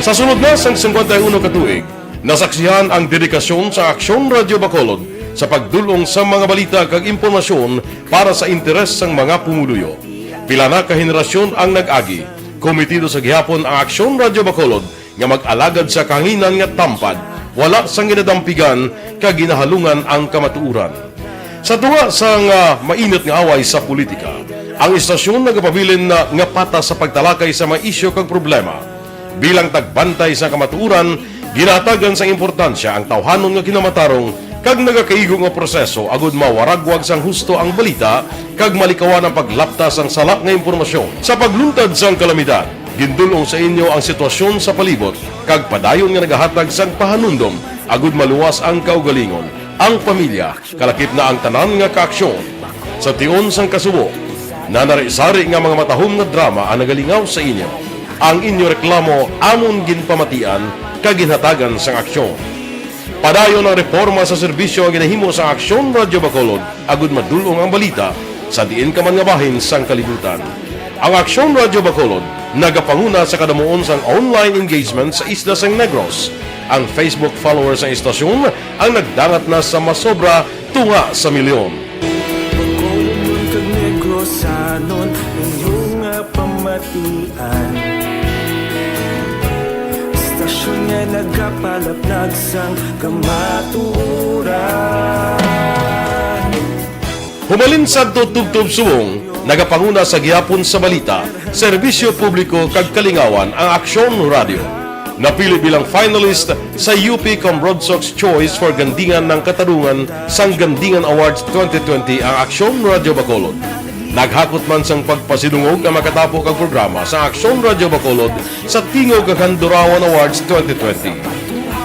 Sa sulod na sang singkwenta y uno ka tuig, nasaksihan ang dedikasyon sa Aksyon Radyo Bacolod sa pagdul-ong sa mga balita kag impormasyon para sa interes sang mga pumuluyo. Pila na ka henerasyon ang nag-agi. Komitido sa gihapon ang Aksyon Radyo Bacolod nga mag-alagad sa kahanginan nga tampad, wala sang ginadampigan kag ginahalungan ang kamatuoran. Sa tunga sang, ah, mainit nga away sa politika, ang istasyon nagapabilin na nga patas sa pagtalakay sa mga isyu kag problema. Bilang tagbantay sa kamatuoran, ginahatagan sang importansya ang tawhanon nga kinamatarong kag nagakaigo nga proseso agud mawaragwag sang husto ang balita kag malikawan ang paglapta sang sala nga impormasyon. Sa pagluntad sang kalamidad, gindul-ong sa inyo ang sitwasyon sa palibot kag padayon nga nagahatag sang pahanumdom agud maluwas ang kaugalingon, ang pamilya, kalakip na ang tanan nga kaaksyon. Sa tion sang kasubo, nanari-sari nga mga matahom nga drama ang nagalingaw sa inyo. Ang inyo reklamo amon ginpamatian kag ginhatagan sang aksyon. Padayon ang reporma sa serbisyo nga ginahimo sa Aksyon Radyo Bacolod agud madul-ong ang balita sa diin ka man nga bahin sang kalibutan. Ang Aksyon Radyo Bacolod nagapanguna sa kadamuon sang online engagement sa isla sang Negros. Ang Facebook followers sang istasyon ang nagdangat na sa masobra tunga sa milyon. Bacolodnon kag Negrosanon, inyo nga pamatian. Istasyon nga nagapalaplag sang kamatuoran. Humalin sadto tubtob subong, nagapanguna sa gihapon sa balita, serbisyo publiko kag kalingawan ang Aksyon Radio. Napili bilang finalist sa U P Cambronsox Choice for Gandingan ng Katarungan sang Gandingan Awards twenty twenty ang Aksyon Radio Bacolod. Naghakot man sang pagpasidungog ang makatapo kag programa sa Aksyon Radio Bacolod sa Tingog kag Handurawan Awards twenty twenty.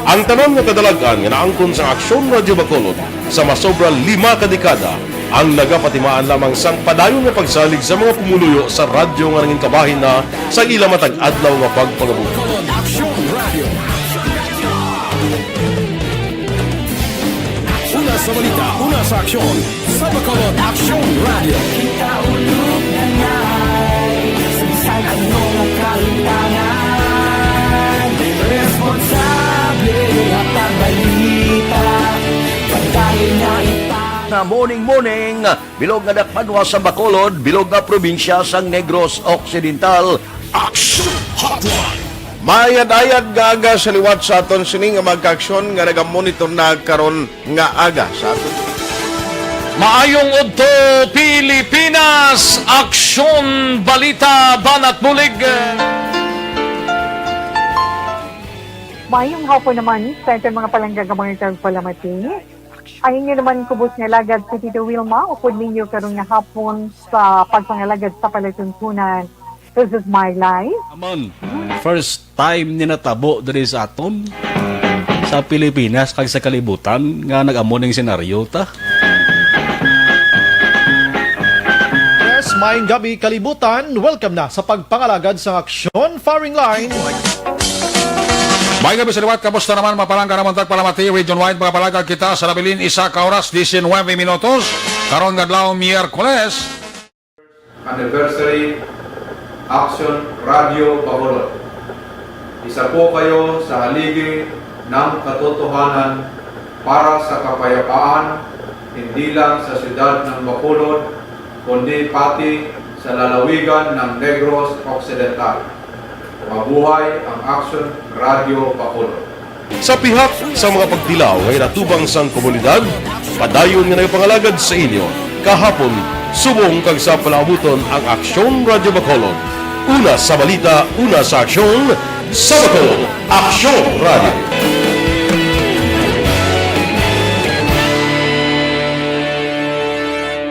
Ang tanan nga kadalag-an nga naangkon sang Aksyon Radio Bacolod sa masobra lima ka dekada ang nagapatimaan lamang sang padayon nga pagsalig sa mga pumuluyo sa radyo nga nangin kabahin na sa ila matag adlaw nga pagpangabuhi. Aksyon Radio. Una sa balita, una sa aksyon, sa Bacolod Aksyon Radio. Kita ulog na ngay, sa bisan ano nga kalutangan, responsable ang pagbalita, pagdahil nga ita. Na morning, morning, bilog nga dakpanwa sa Bacolod, bilog nga probinsya sang Negros Occidental. Aksyon Hotline. Maayad-ayad nga aga sa liwat sa aton sini nga mga kaaksyon nga nagamonitor na karon nga aga sa aton. Maayong udto, Pilipinas! Aksyon, balita, banat bulig! Maayong hapon naman sa aton mga palangga nga mga tagpalamati. Ang inyo naman kubos nga alagad si Tito Wilma, upod ninyo karon nga hapon sa pagpangalagad sa palatuntunan. This is my life. Amon, first time ni natabo diri sa aton, sa Pilipinas kag sa kalibutan nga nag-amo ning senaryo ta. Yes, maayong gabi kalibutan. Welcome na sa pagpangalagad sa aksyon firing line. May gabi sa liwat, kamusta naman mga palangga namon tagpalamati region wide, mga palangga kita sa nabilin isa ka oras, diecinuebe minutos, karon nga adlaw Miyerkules. Anniversary Action Radio Bacolod. Isa po kayo sa haligi ng katotohanan para sa kapayapaan, hindi lang sa siyudad ng Bacolod, kundi pati sa lalawigan ng Negros Occidental. Mabuhay ang Action Radio Bacolod. Sa pihak sa mga pagtilaw nga inatubang sang komunidad, padayon nga nagapangalagad sa inyo kahapon, subong kag sa palaabuton ang Aksyon Radyo Bacolod. Una sa balita, una sa aksyon, sa Bacolod, Aksyon Radyo.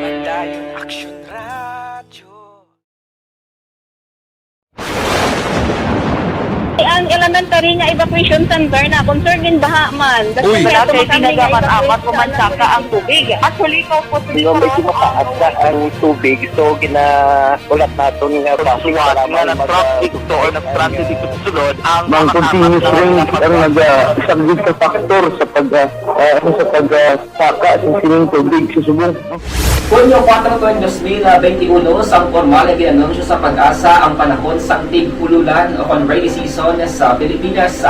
Padayon Aksyon Radyo. Ang elementary nga evacuation center na concern din baha man. Uy. Wala kay pinagamat-amat o mansaka ang tubig. Actually, ikaw po, medyo mataas na ang tubig. So, ginaulat naton nga basi nga nag-traffic to or nag-transit dito sa sulod ang mga continuous rain ang nag-saglit sa factor sa pag, ah, ah, sa pag, ah, saka sa sining tubig sa subong. Hunyo kuwatro, dos mil benti uno, sang pormal nga gin-anunsyo sa PAGASA ang panahon sang tig-ululan o kon rainy season sa Pilipinas.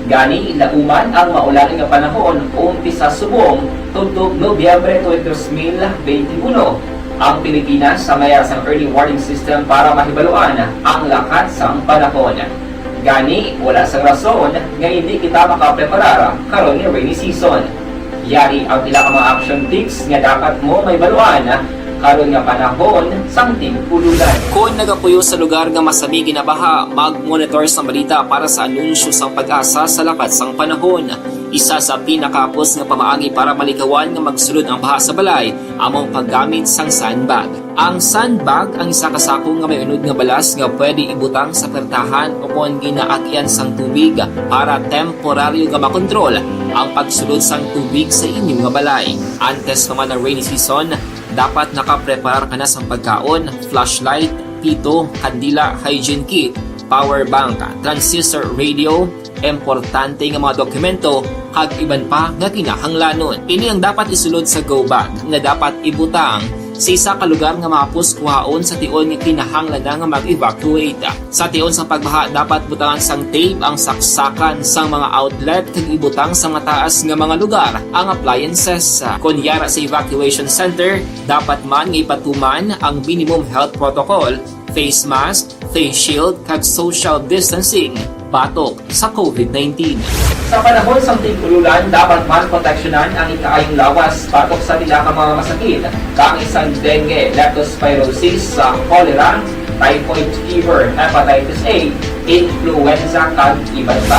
Gani, lauman ang maulan nga panahon umpisa subong tubtob Nobyembre tuig dos mil benti uno. Ang Pilipinas sa mayar sang early warning system para mahibaluan ang lakat sang panahon. Gani, wala sang rason nga indi kita makapreparar karon nga rainy season. Yari ang pila ka mga action tips nga dapat mo mahibaluan karon nga panahon sang tig-ululan. Kon nagapuyo sa lugar nga masami ginabaha, mag-monitor sang balita para sa anunsyo sang PAGASA sa lakat sang panahon. Isa sa pinakahapos nga pamaagi para malikawan nga magsulod ang baha sa balay amo ang paggamit sang sandbag. Ang sandbag ang isa ka sako nga may unod nga balas nga pwede ibutang sa pertahan o kon ginaagyan sang tubig para temporaryo nga makontrol ang pagsulod sang tubig sa inyo nga balay. Antes pa man ang rainy season, dapat nakapreparar ka na sang pagkaon, flashlight, pito, kandila, hygiene kit, power bank, transistor radio, importante nga mga dokumento, kag iban pa nga kinahanglanon. Ini ang dapat isulod sa go bag nga dapat ibutang sa isa ka lugar nga mahapos kuhaon sa tion nga kinahanglan na nga mag-evacuate. Sa tion sang pagbaha, dapat butangan sang tape ang saksakan sang mga outlet kag ibutang sa mataas nga mga lugar ang appliances. Kon yara sa evacuation center, dapat man nga ipatuman ang minimum health protocol, face mask, face shield, kag social distancing batok sa COVID nineteen. Sa panahon sang tig-ululan, dapat man proteksyonan ang ikaayong lawas batok sa pila ka mga masakit, kaangay sang dengue, leptospirosis, sa cholera, typhoid fever, hepatitis A, influenza, kag iban pa.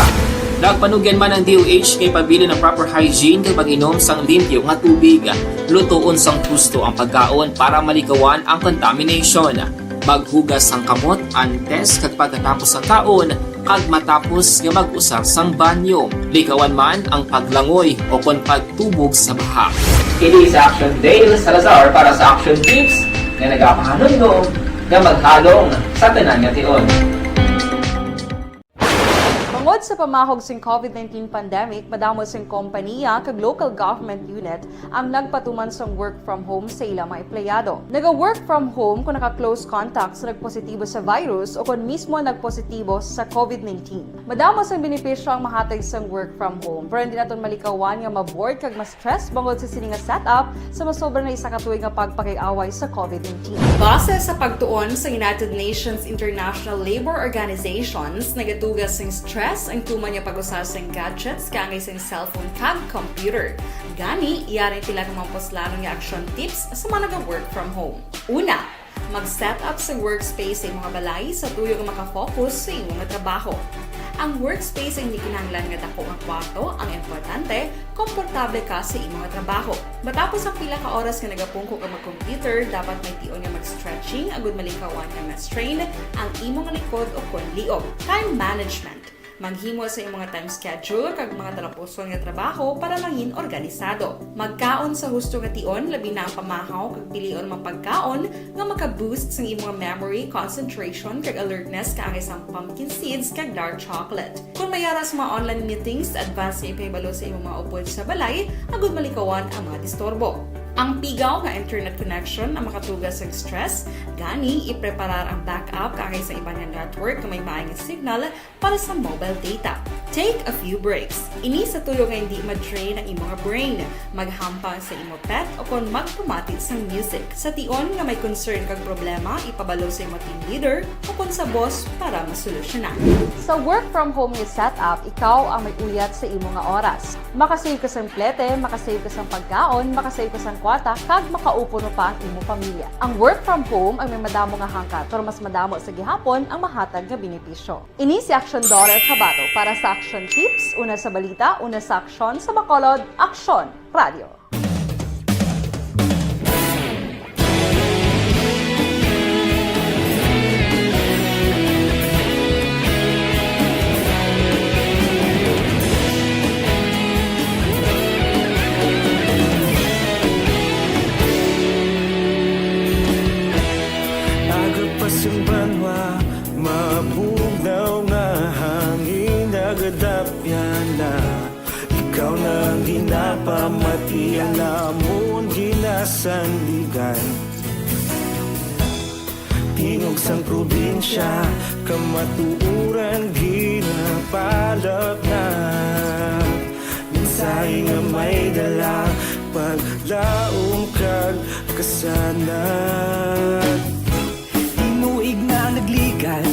Nagpanugyan man ang D O H nga ipabilin ang proper hygiene kag pag-inom sang limpyo nga tubig. Lutoon sang husto ang pagkaon para malikawan ang contamination. Maghugas sang kamot antes kag pagkatapos sang kaon kag matapos nga mag-usar sang banyo. Likawan man ang paglangoy o kon pagtubog sa baha. Kini si Action Dale Salazar para sa Action Tips nga nagapahanumdom nga maghalong sa tanan nga tion. Bangod Sa pamahog sing COVID nineteen pandemic, madamo sing kompaniya kag local government unit ang nagpatuman sang work from home sa ila mga empleyado. Naga-work from home kon naka-close contact sa nagpositibo sa virus o kon mismo nagpositibo sa COVID nineteen. Madamo sang benepisyo ang mahatag sang work from home, pero hindi naton malikawan nga ma-bored kag ma-stress bangod sa sini nga setup sa masobra na isa ka tuig nga pagpakig-away sa COVID nineteen. Base sa pagtuon sa United Nations International Labour Organizations, nagatuga sing stress ang tuman nga pag-usa sing gadgets kaangay sing cellphone kag computer. Gani, yari pila ka mga puslanon nga action tips sa mga naga-work from home. Una, mag-set up sa workspace sa imong balay sa tuyo nga makafocus sa imo nga trabaho. Ang workspace hindi kinahanglan nga dako nga kwarto ang importante, komportable ka sa imo nga trabaho. Matapos ang pila ka oras nga nagapungko ka mag-computer, dapat may tion nga mag-stretching agud malikawan nga ma-strain ang imo nga likod o kon liog. Time management. Maghimo sa imong time schedule kag mga talapuson nga trabaho para mangin organisado. Magkaon sa husto nga tion, labi na ang pamahaw kag pilion mga pagkaon nga maka-boost sang imong memory, concentration, kag alertness kaangay sang pumpkin seeds kag dark chocolate. Kon may ara sa mga online meetings, advance nga ipahibalo sa imong mga upod sa balay agud malikawan ang mga disturbo. Ang pigaw nga internet connection ang makatuga sang stress, gani ipreparar ang backup kaangay sa iban nga network nga may maayo nga signal para sa mobile data. Take a few breaks. Ini sa tuyo nga hindi ma-drain ang imo nga brain. Maghampang sa imo pet o kon magpamati sang music. Sa tion nga may concern kag problema, ipabalo sa imo team leader o kon sa boss para masolusyonan. Sa work from home nga setup, ikaw ang may uyat sa imo nga oras. Makasave ka sang plete, makasave ka sang pagkaon, makasave ka sang kwarta, kag makaupod pa ang imo pamilya. Ang work from home ang may madamo nga hangkat, pero mas madamo sa gihapon ang mahatag nga benepisyo. Ini si Action Daughter Kabato para sa Action Tips, una sa balita, una sa aksyon, sa Bacolod, Aksyon Radio. Aga pa sang banwa, mabugnaw nga hangin nagadapyan na. Ikaw na ang ginapamati, ang amon ginasandigan. Tingog sang probinsya, kamatuoran ginapalapnag. Mensahe nga may dala, paglaom kag kasanag. Tinuig na nagligan,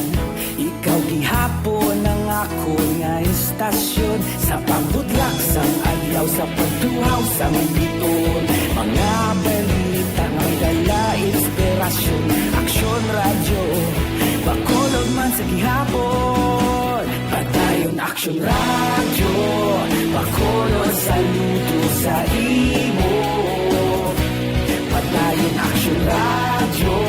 ikaw gihapon ang akon nga istasyon. Sa pagbudlak sang adlaw, sa pagtuhaw sang bituon, mga balita nga may dala inspirasyon. Aksyon Radyo, Bacolod man sa gihapon. Padayon Aksyon Radyo, Bacolod, saludo sa imo. Padayon Aksyon Radyo,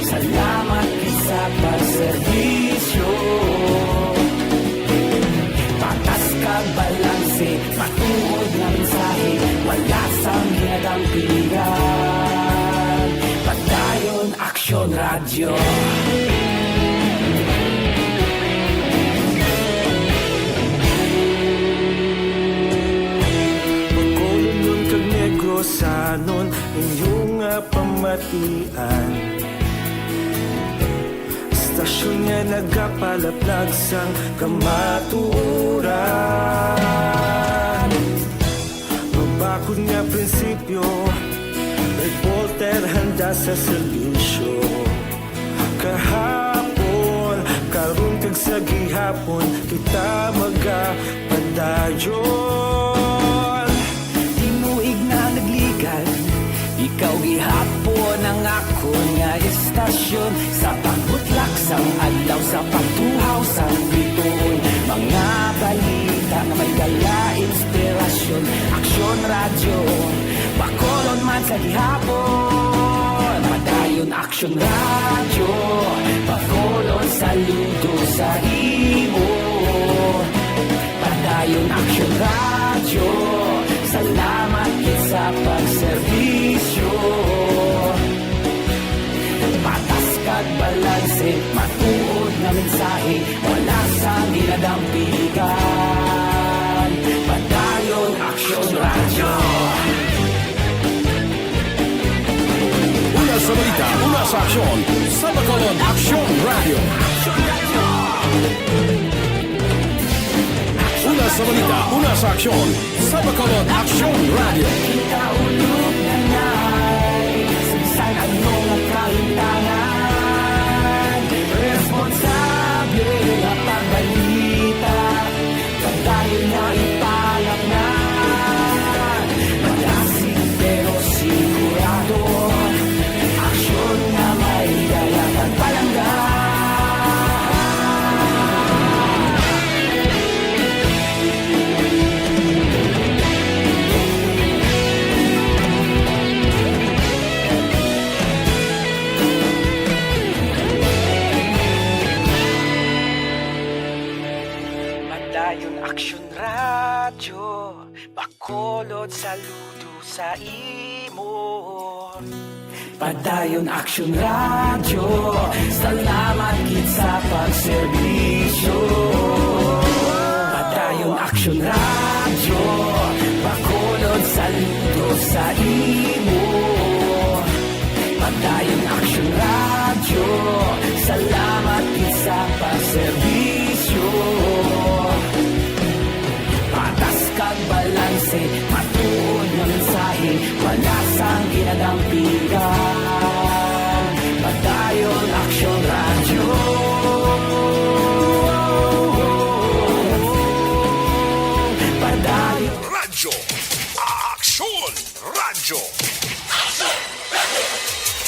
salamat gid sa pagserbisyo. Patas kag balanse, matuod nga mensahe, wala sang ginadampigan. Padayon Aksyon Radyo. Bacolodnon kag Negrosanon, inyo nga pamatian. Istasyon nga nagapalaplag sang kamatuoran. Mabakod nga prinsipyo, reporter handa sa serbisyo. Kahapon, karon kag sa gihapon, kita magapadayon. Tinuig na nagligan, ikaw gihapon ang akon nga istasyon. Sa pagbutlak sang adlaw, sa pagtuhaw sang bituon, mga balita nga may dala inspirasyon. Aksyon Radyo, Bacolod man sa gihapon. Padayon Aksyon Radyo, Bacolod, saludo sa imo. Padayon Aksyon Radyo, salamat gid sa pagserbisyo. Patas kag balanse, matuod nga mensahe, wala sang Dampigan, Padayon Aksyon Radyo. Una sa balita, una sa aksyon, sa Bacolod Aksyon Radyo. Una sa balita, una sa aksyon, sa Bacolod Aksyon Radyo. Kita ulog na na'y sa bisan ano nga kahintangan, responsable nga pagbalita. Padayon na ipalaknag, malasig pero sigurado. Aksyon nga may dala kag palangga. Padayon Aksyon Radyo, Bacolod, saludo sa imo. Padayon Aksyon Radyo, salamat gid sa pagserbisyo. Padayon Aksyon Radyo, Bacolod, saludo sa imo. Padayon Aksyon Radyo, salamat gid sa pagserbisyo. Patas kag balanse, matuod nga mensahe, wala sang ginadampigan. Padayon Aksyon Radyo. Padayon. Radyo. Aksyon Radyo.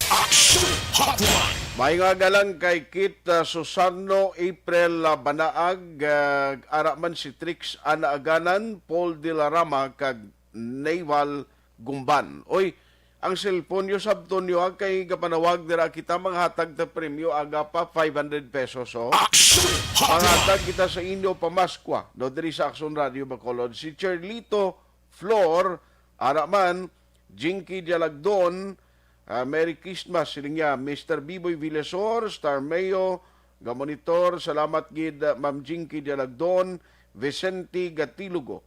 Aksyon Hotline. May nga galang kay Kit, ah, Susano, April, ah, Banaag, ah, ara man si Trix Ana Aganan, Paul De La Rama, kag Neival Gumban. Oy, ang cellphone yo, sabton yo, ha, kay gapanawag dira kita, manghatag ta premyo, aga pa, five hundred pesos, oh. Aksyon Hotline. Manghatag kita sa inyo pamaskwa, no, diri sa Aksyon Radio Bacolod. Si Cherlito Flor, ara man, Jinky Dialagdon, ah, Merry Christmas, siling niya, Mister Biboy Villasor, Star Mayo, nga monitor, salamat gid, ah, Ma'am Jinky Dialagdon, Vicente Gatilogo.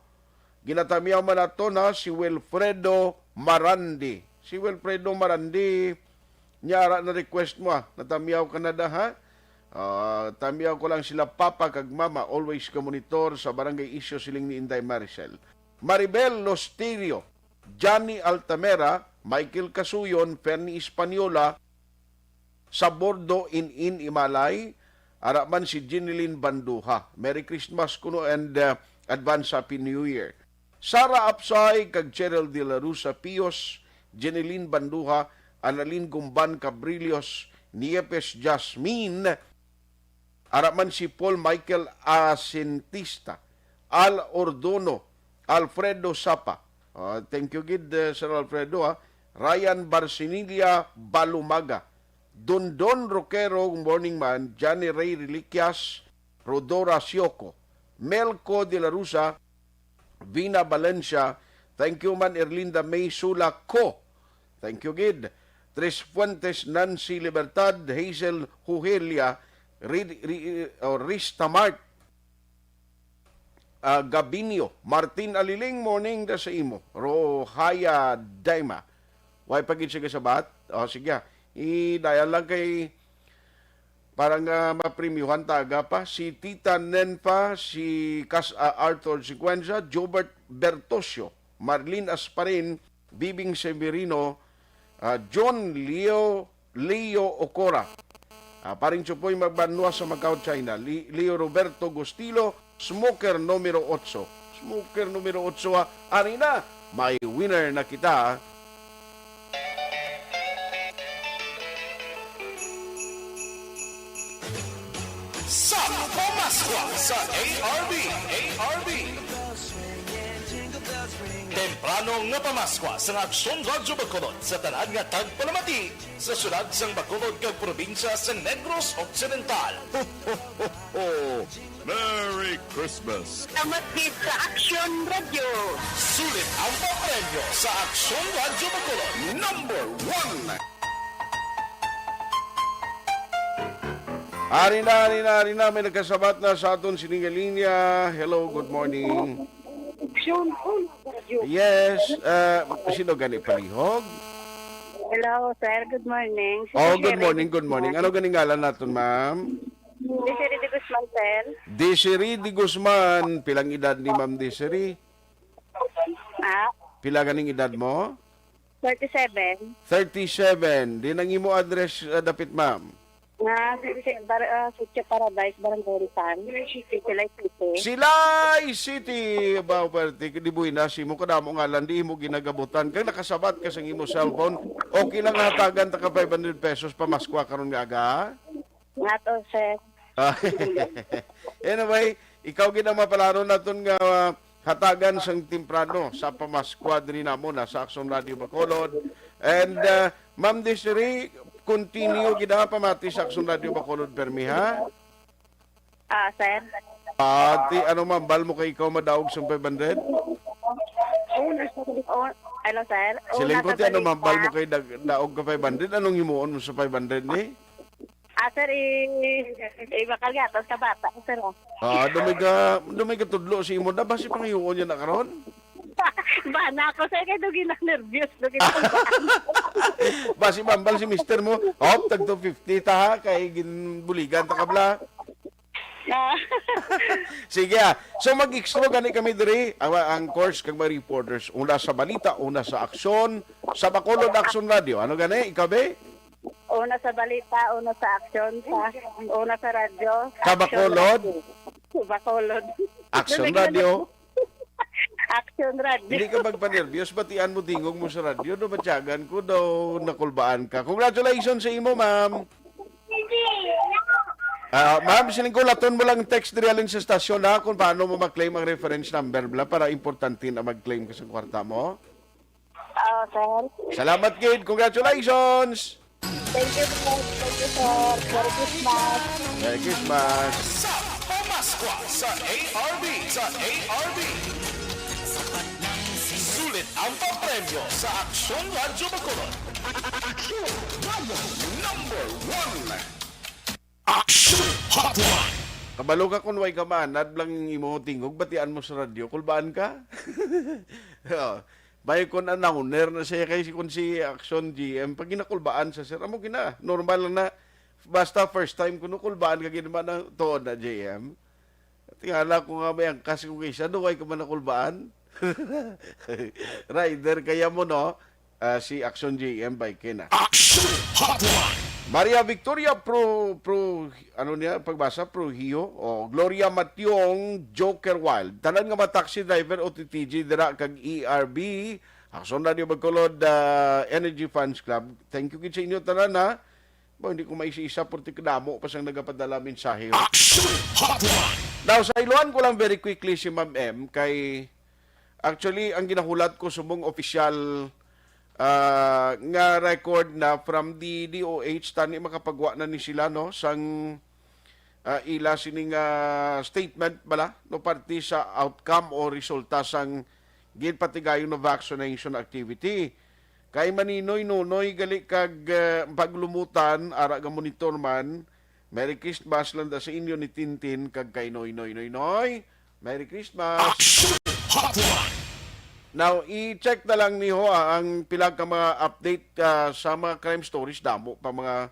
Ginatamyaw man naton, ha, si Wilfredo Marandi. Si Wilfredo Marandi, niya ara na request mo, ah. Natamyaw ka na da, ha? Ah, tamyaw ko lang sila papa kag mama, always ka monitor sa barangay isyu, siling ni Inday Maricel. Maribel Losterio, Johnny Altamera, Michael Casuyon, Fernie Española, sa Bordo in in Imalay, ara man si Jeneline Banduha. Merry Christmas kuno and, uh, advance Happy New Year. Sara Apsay kag Cheryl De La Rosa Pios, Jeneline Banduha, Annalyn Gumban Cabrillos, Niepes Jasmine, ara man si Paul Michael Asintista, Al Ordono, Alfredo Sapa. Ah, thank you gid, eh, Sir Alfredo, ah. Ryan Barcinilla Balumaga, Dondon Roquero, morning man, Johnny Ray Reliquias, Rodora Sioco, Melco de la Rosa, Vina Valencia, thank you man, Erlinda May Sula Co. Thank you gid. Tres Fuentes, Nancy Libertad, Hazel Huhelia, Ri-, Ri-, oh, Rista Mart, ah, Gabinio, Martin Aliling, morning da sa imo. Rohaya Daima. Way pa gid siya kasabat? Oh, sige. I-dial lang kay para nga mapremyuhan ta aga pa, si Tita Nenfa, si Kas-, ah, Arthur Sequenza, Jobert Bertosio, Marlene Asparin, Bibing Severino, ah, John Leo, Leo Ocora, ah, Paring Chupoy Magbanwa sa Macau, China, Li-, Leo Roberto Gustilo, Smoker numero otso. Smoker numero otso, ha. Ari na, may winner na kita, ha. Sa Pamaskwa sa A R B, A R B. Temprano nga pamaskwa sa Aksyon Radyo Bacolod sa tanan nga tagpalamati sa syudad sang Bacolod kag probinsya sa Negros Occidental. Ho, ho, ho, ho! Merry Christmas! Salamat gid sa Aksyon Radyo. Sulit ang papremyo sa Aksyon Radyo Bacolod, number one. Ari na, ari na, ari na, may nagkasabat na sa aton sining linya. Hello, good morning. Yes, uh, sino gani palihog? Hello, sir. Good morning. Si Oh, Sherry good morning, good morning. Guzman. Ano gani ngalan naton, ma'am? Desiree de Guzman, sir. Desiree de Guzman. Pilang edad ni Ma'am Desiree? Ah, Pila ganing edad mo? thirty-seven. Thirty-seven. Di nang imo address uh, dapit, ma'am. Ah, si, si, bar, ah, Sitio Paradise, Barangay Ritan, Silay City. Silay City! Ba, pwerte, di buwinas imo kadamo ngalan, di mo ginagabutan. Kay nakasabat ka sa imo cellphone, okay lang hatagan ta ka five hundred pesos pamaskwa karon nga aga? Nga to, sir. Ah, anyway, ikaw gid ang mapalaron naton nga uh, hatagan sang temprano sa pamaskwa diri namon na sa Aksyon Radio Bacolod. And uh, Ma'am Desiree, continue gid ang pamati sa Aksyon Radio Bacolod permi, ha? Ah, sir. Ati, ano mambal mo kay ikaw madaog sa five hundred? Oh, hello, sir. Siling ko, Una sa ti ano balita. Mambal mo kay dag- daog ka five hundred? Anong himuon mo sa five hundred ni? Ah, sir, i, i bakal gatas ka bata, sir. Oh. Ah, dumay ka, dumay ka tudlo si imo da, basi pangayoon niya na karon? Bana ako, sir, kay dugi na nervyos, dugi na Basi mambal si mister mo, hop, tag two fifty ta ha, kay ginbuligan ta kabla. Ah, Sige ah. So mag-extra gani kami diri, ang, ang course kag mga reporters, una sa balita, una sa aksyon, sa Bacolod Aksyon Radio. Ano gani, ikaw be? Una sa balita, una sa aksyon, sa una sa radyo. Sa Bacolod? Sa Bacolod. Aksyon Dugi na Radio. Aksyon Radio. Hindi ka magpanervyos, batian mo tingog mo sa radyo, no, batyagan ko daw nakulbaan ka. Congratulations sa imo, ma'am. Ah, ma'am, siling ko laton mo lang text diri halin sa stasyon ha, kung paano mo ma-claim ang reference number bla para importante na mag-claim ka sa kwarta mo. Oo, sir. Salamat gid. Congratulations. Thank you, sir. Thank you, sir. Merry Christmas. Merry Christmas. Sa Pamaskwa sa A R B, sa A R B. Sulit ang papremyo sa Aksyon Radyo Bacolod. Aksyon Radyo number one. Aksyon Hotline. Kabalo ka kung way ka maanad lang imo tingog, batian mo sa radyo, kulbaan ka. Oh. May kun announcer na siya kay si kun si Action G M pag ginakulbaan sa sir, amo gina normal lang na basta first time kuno kulbaan ka gid man ang tuod na G M. Tingala ko nga may angkas ko kay siya, do way ka man nakulbaan. Rider kaya mo, no? Ah, si Action G M bike na. Aksyon Hotline. Maria Victoria Pro Pro ano niya pagbasa, Pro Hio, o Gloria Mationg, Joker Wild, tanan nga mga taxi driver o T T G dira kag E R B, Aksyon Radio Bacolod, ah, Energy Fans Club. Thank you gid sa inyo tanan ha. Ba, hindi ko maisa-isa, purti kadamo pa sang nagapadala mensahe. Aksyon Hotline. Now, sa iluan ko lang very quickly si Ma'am M kay actually ang ginahulat ko subong official ah, nga record na from the D O H, tani makapagwa na ni sila, no, sang ah, ila sining ah, statement bala, no, parte sa outcome o resulta sang ginpatigayon na vaccination activity. Kay maninoy nunoy gali kag ah, paglumutan ara nga monitor man. Merry Christmas lang da sa inyo ni Tintin kag kay Noy Noy Noy Noy. Merry Christmas. Aksyon Hotline. Now, i-check na lang ni ho ah, ang pila ka mga update ah, sa mga crime stories, damo pa mga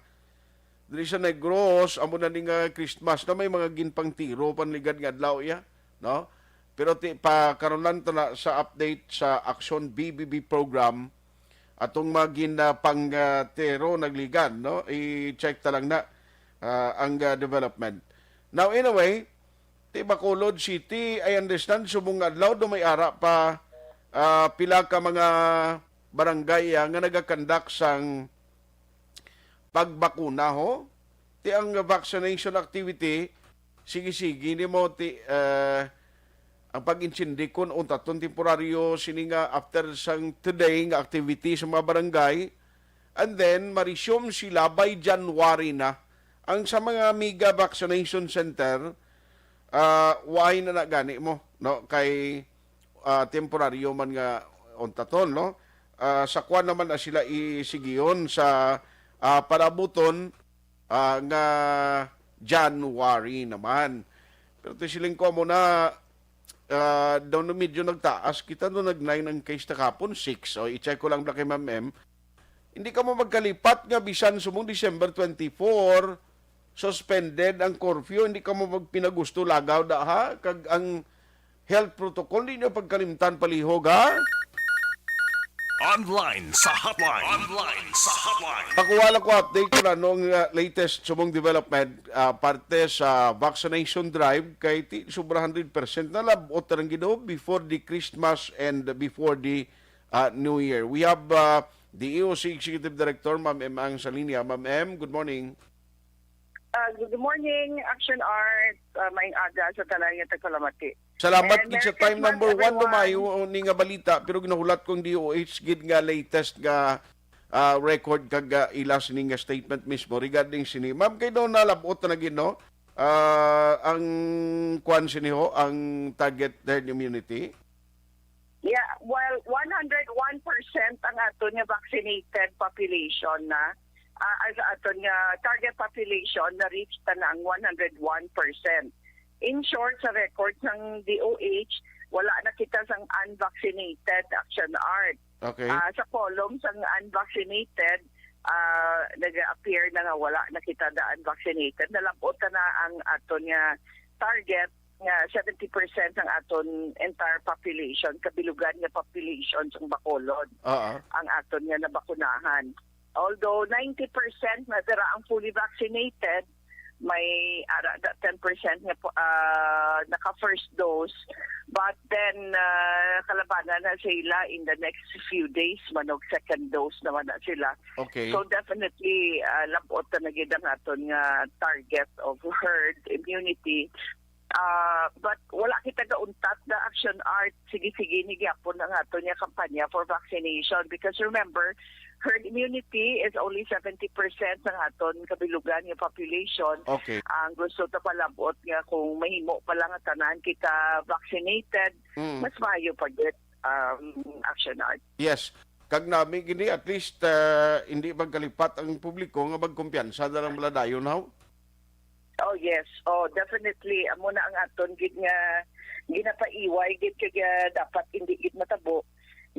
diri sa Negros, amo na ni nga Christmas na may mga ginpangtiro panligad nga adlaw iya, no? Pero ti pa karon lang ta na sa update sa Action B B B program, atong mga ginapangtiro nagligan, no? I-check ta lang na ah, ang ah, development. Now, anyway, ti Bacolod City, I understand, subong nga adlaw do may ara pa ah, pila ka mga barangay ah, nga nagakandak sang pagbakuna ho. Ti ang vaccination activity, sige-sige nimo ti ah, ang pag-insindi kon untaton temporaryo sini nga after sang today nga activity sa mga barangay, and then ma-resume sila by January na. Ang sa mga mega vaccination center, ah, why na na gani mo, no? Kay ah, temporaryo man nga untaton, no? Ah, sa kuan naman na sila isigiyon sa ah, parabuton ah, nga January naman. Pero ti siling ko mo na, ah, daw na medyo nagtaas kita, no, nag nine ang case ta kapon, six. O, i-check ko lang bala kay Ma'am M. Hindi ka mo magkalipat nga bisan sumong December twenty-four, suspended ang curfew, hindi ka mo magpinagusto lagaw da, ha? Kag ang health protocol, di nyo pagkalimtan palihog, ha? Online sa hotline. Online sa hotline. Pakuha lang ko update ko na nung, uh, latest sumong development, uh, parte sa vaccination drive kay ti sobra hundred percent na labot ang Ginoo before the Christmas and before the, uh, New Year. We have, uh, the E O C Executive Director, Ma'am M. Ang sa linya. Ma'am M, good morning. Uh, good morning, Action Art. Uh, maayong aga sa tanan nga tagpalamati. Salamat And gid sa Merry time Christmas, number one everyone. Dumayo ni nga balita, pero ginahulat kong D O H gid nga latest nga, ah, record kag, ah, ila sini nga statement mismo regarding sini. Ma'am, kay daw nalabot na gid, no? Ah, ang kwan sini ho, ang target herd immunity. Yeah, well, one hundred one percent ang aton nga vaccinated population na, ah, as aton nga target population na reach ta na ang one hundred one percent. In short, sa record ng D O H, wala na kita sang unvaccinated, Action Art. Okay. Ah, sa column sang unvaccinated, ah, nag-appear na nga wala na kita da unvaccinated. Nalabot na ang aton nga target nga seventy percent ang aton entire population, kabilugan nga population sang Bacolod, Oo. ang aton nga nabakunahan. Although ninety percent na dira ang fully vaccinated, may ara da ten percent nga po- ah, naka first dose, but then, ah, kalabanan na sila in the next few days, manog second dose naman na sila. Okay. So definitely, ah, labot na gid ang aton nga target of herd immunity. Ah, but wala kita gauntat na, Action Art. Sige-sige ni gyapon ang aton nga kampanya for vaccination, because remember, herd immunity is only seventy percent ng aton kabilugan nga population. Okay. Ang gusto ta palabot nga kung mahimo pa lang nga tanan kita vaccinated, Mm. mas maayo pa gid, um, Action Art. Yes. Kag nami gini, at least, ah, hindi magkalipat ang publiko nga magkumpiyansa na lang bala dayon, haw? Oh yes, oh definitely, amo na ang aton gid nga ginapaiway gid kay, ah, dapat hindi gid matabo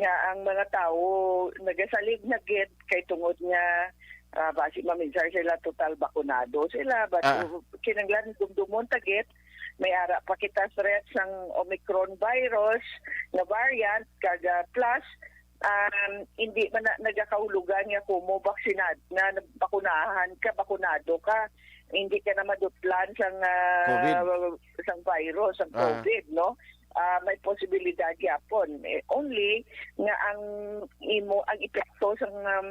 nga ang mga tawo nagasalig na gid kay tungod nga, ah, basi maminsar sila total bakunado sila, but Ah. uh, kinahanglan dumdumon ta gid may ara pa kita threat sang Omicron virus nga variant, kag, ah, plus um, hindi man na nagakahulugan nga kumo vaksinad na bakunahan ka, bakunado ka, hindi ka na madutlan sang, ah, COVID. sang virus, sang Ah. COVID, no? Ah, may posibilidad gyapon. Eh, only nga ang imo, ang epekto sang, um,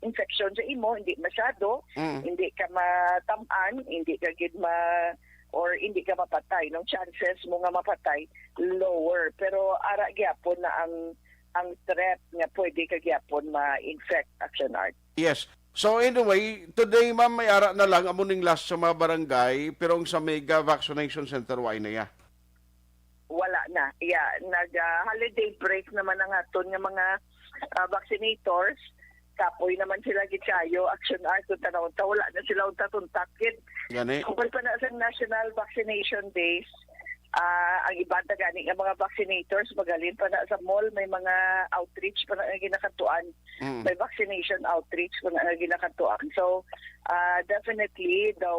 infection sa imo hindi masyado, Mm. hindi ka matam-an, hindi ka gid ma or hindi ka mapatay, no? Chances mo nga mapatay lower. Pero ara gyapon na ang ang threat nga pwede ka gyapon ma-infect, Action Art. Yes. So anyway, today, ma'am, may ara na lang amo ning last sa mga barangay, pero ang sa mega vaccination center, wa na ya. Wala na. Yeah, nag, ah, holiday break naman ang aton nga mga, ah, vaccinators. Kapoy naman sila gid kayo, Action Art, kung tanaw ta, wala na sila untat-untat gid. Gani. Tungkol pa na sa National Vaccination Days, ah, ang iba ta gani nga mga vaccinators, magalin pa na sa mall, may mga outreach pa na nga ginakatuan. Mm. May vaccination outreach pa na nga ginakatuan. So, ah, definitely, daw,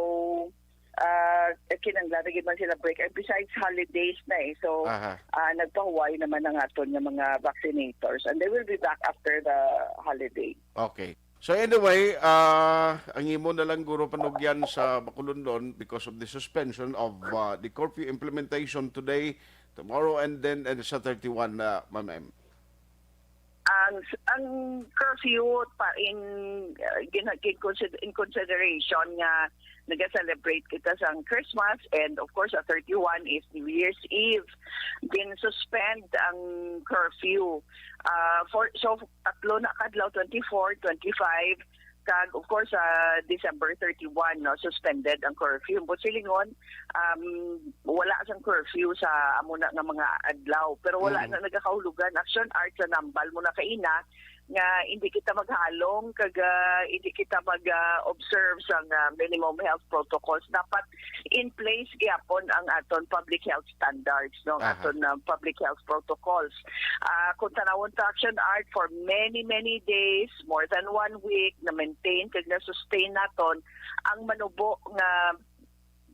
ah, kinanglan na gid man sila break. And besides, holidays na eh. So, Aha. ah, nagpahuway naman ang aton nga mga vaccinators. And they will be back after the holiday. Okay. So anyway, ah, ang imo na lang guro panugyan sa Bacolondon because of the suspension of, ah, the curfew implementation today, tomorrow, and then and sa thirty-one, ah, Ma'am M. Ang ang curfew pa in, uh, gina- gin consider- in consideration nga naga-celebrate kita sa Christmas, and of course, sa thirty-one is New Year's Eve. Gin-suspend ang curfew. Uh, for so tatlo na ka adlaw, twenty-four, twenty-five, kag of course sa December thirty-one, no, suspended ang curfew. But silingon, um, wala sang curfew sa amo na nga mga adlaw, pero wala Mm. na nagakahulugan, Action Art, sa nambal mo na kaina nga hindi kita maghalong kag, ah, hindi kita mag, ah, observe sang, ah, minimum health protocols. Dapat in place gyapon ang aton public health standards, no, ang Aha. aton, ah, public health protocols. Ah, kung tanawon ta, Action Art, for many, many days, more than one week, na-maintain kag na-sustain naton ang manubo nga,